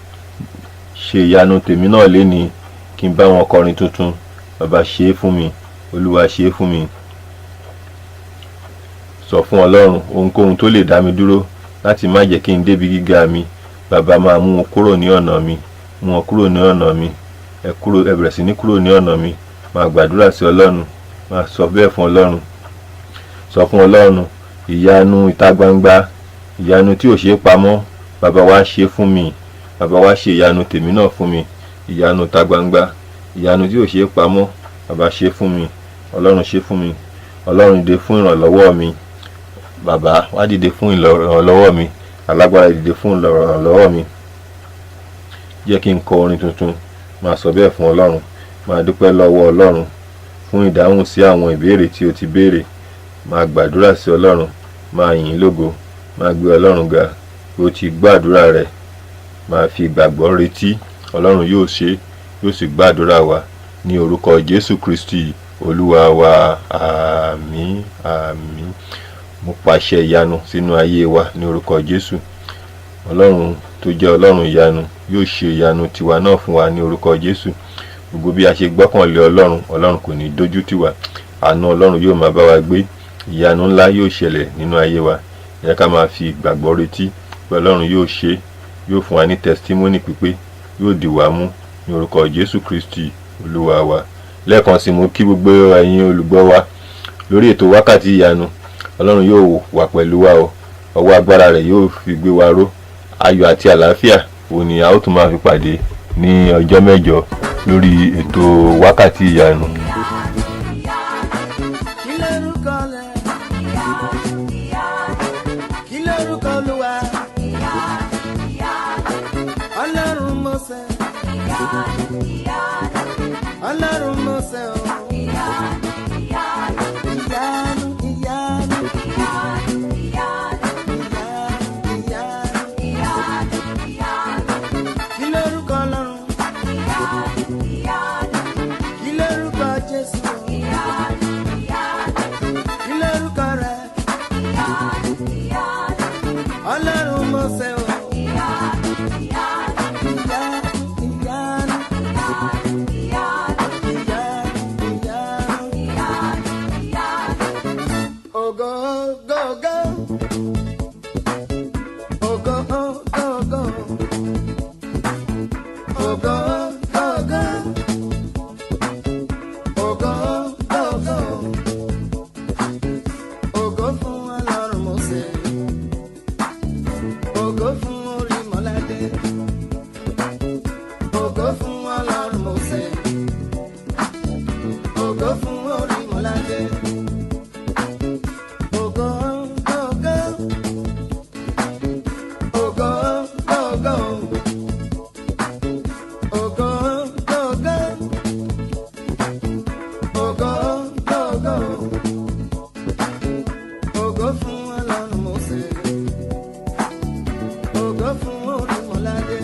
ṣe ìyanu tèmi náà lénìí, kí n bá wọn kọrin tuntun. Bàbá, ṣe é fún mi. Olúwa, ṣe é fún mi. Sọ fún Ọlọ́run, ohunkóhun tó lè dá mi dúró láti má jẹ́ kí n débi gíga mi, bàbá, máa mú wọn kúrò ní ọ̀nà mi, mú wọn kúrò ní ọ̀nà mi. Ẹ kúrò, ẹ bẹ̀rẹ̀ sí ní kúrò ní ọ̀nà mi. Máa gbàdúrà sí Ọlọ́run. Máa sọ bẹ́ẹ̀ fún Ọlọ́run. Sọ fún Ọlọ́run, ìyanu ìta gbangba, ìyanu tí ò ṣe é pamọ́, bàbá, wá ṣe fún mi. Bàbá, wá ṣe ìyanu tèmi náà fún mi. Ìyanu ìta gbangba, ìyanu tí ò ṣe é pamọ́, bàbá, ṣe fún mi. Ọlọ́run, ṣe fún mi. Ọlọ́run, dìde fún ìrànlọ́wọ́ mi. Bàbá, wá dìde fún ìrànlọ́wọ́ mi. Alágbára, dìde fún ìrànlọ́wọ́ mi. Jẹ́ kí n kọ orin tuntun. Máa sọ bẹ́ẹ̀ fún Ọlọ́run. Máa dúpẹ́ lọ́wọ́ Ọlọ́run fún ìdáhùn sí àwọn ìbéèrè tí o ti béèrè. Máa gbàdúrà sí Ọlọ́run, máa yìn ín lógo, máa gbé Ọlọ́run ga bí o ti gbàdúrà rẹ̀. Máa fi ìgbàgbọ́ retí Ọlọ́run yóò ṣe, yóò sì gbàdúrà wa ní orúkọ Jésù Kristi Olúwa wa. Àmín, àmín. Mo pàṣẹ ìyanu sínú ayé wa ní orúkọ Jésù. Ọlọ́run tó jẹ́ Ọlọ́run ìyanu yóò ṣe ìyanu tiwa náà fún wa ní orúkọ Jésù. Gbogbo bí a ṣe gbọ́kànlé Ọlọ́run, Ọlọ́run kò ní dójú tì wá. Àánú Ọlọ́run yóò máa bá wa gbé. Ìyanu ńlá yóò ṣẹlẹ̀ nínú ayé wa. Ẹ ká máa fi ìgbàgbọ́ retí pé Ọlọ́run yóò ṣe, yóò fún wa ní testimony pípé, yóò dì wá mú ní orúkọ Jésù Kristi Olúwa wa. Lẹ́ẹ̀kan sí, mo kí gbogbo ẹ̀yin olùgbọ́ wa lórí ètò Wákàtí Ìyanu. Ọlọ́run yóò wà pẹ̀lú wa o. Ọwọ́ agbára rẹ̀ yóò fi gbé wa ró. Ayọ̀ àti àlàáfíà òun ni a ó tún máa fi pàdé ní ọjọ́ 8 lórí ètò Wákàtí Ìyanu. Kí lórúkọ rẹ̀? Kí lórúkọ Olúwa? Ọlọ́run Mósè. Ọlọ́run Mósè o. Ìyanu, ìyanu, ìyanu, ìyanu. Kí lórúkọ Ọlọ́run? Kí lórúkọ Jésù? Kí lórúkọ rẹ̀? Ọlọ́run Mósè o. Ìyanu, ìyanu, ìyanu, ìyanu. Ògo, ògo, ògo. Ògo, ògo, ògo. Ògo, ògo. Ògo, ògo. Ògo fún Ọlọ́run Mósè. Ògo fún Orímọládé. Ògo fún Ọlọ́run Mósè. Ògo fún Orímọládé. Ògo, ògo. Ògo, ògo. Ògo, ògo. Ògo, ògo. Ògo fún Ọlọ́run Mósè. Ògo fún Orímọládé.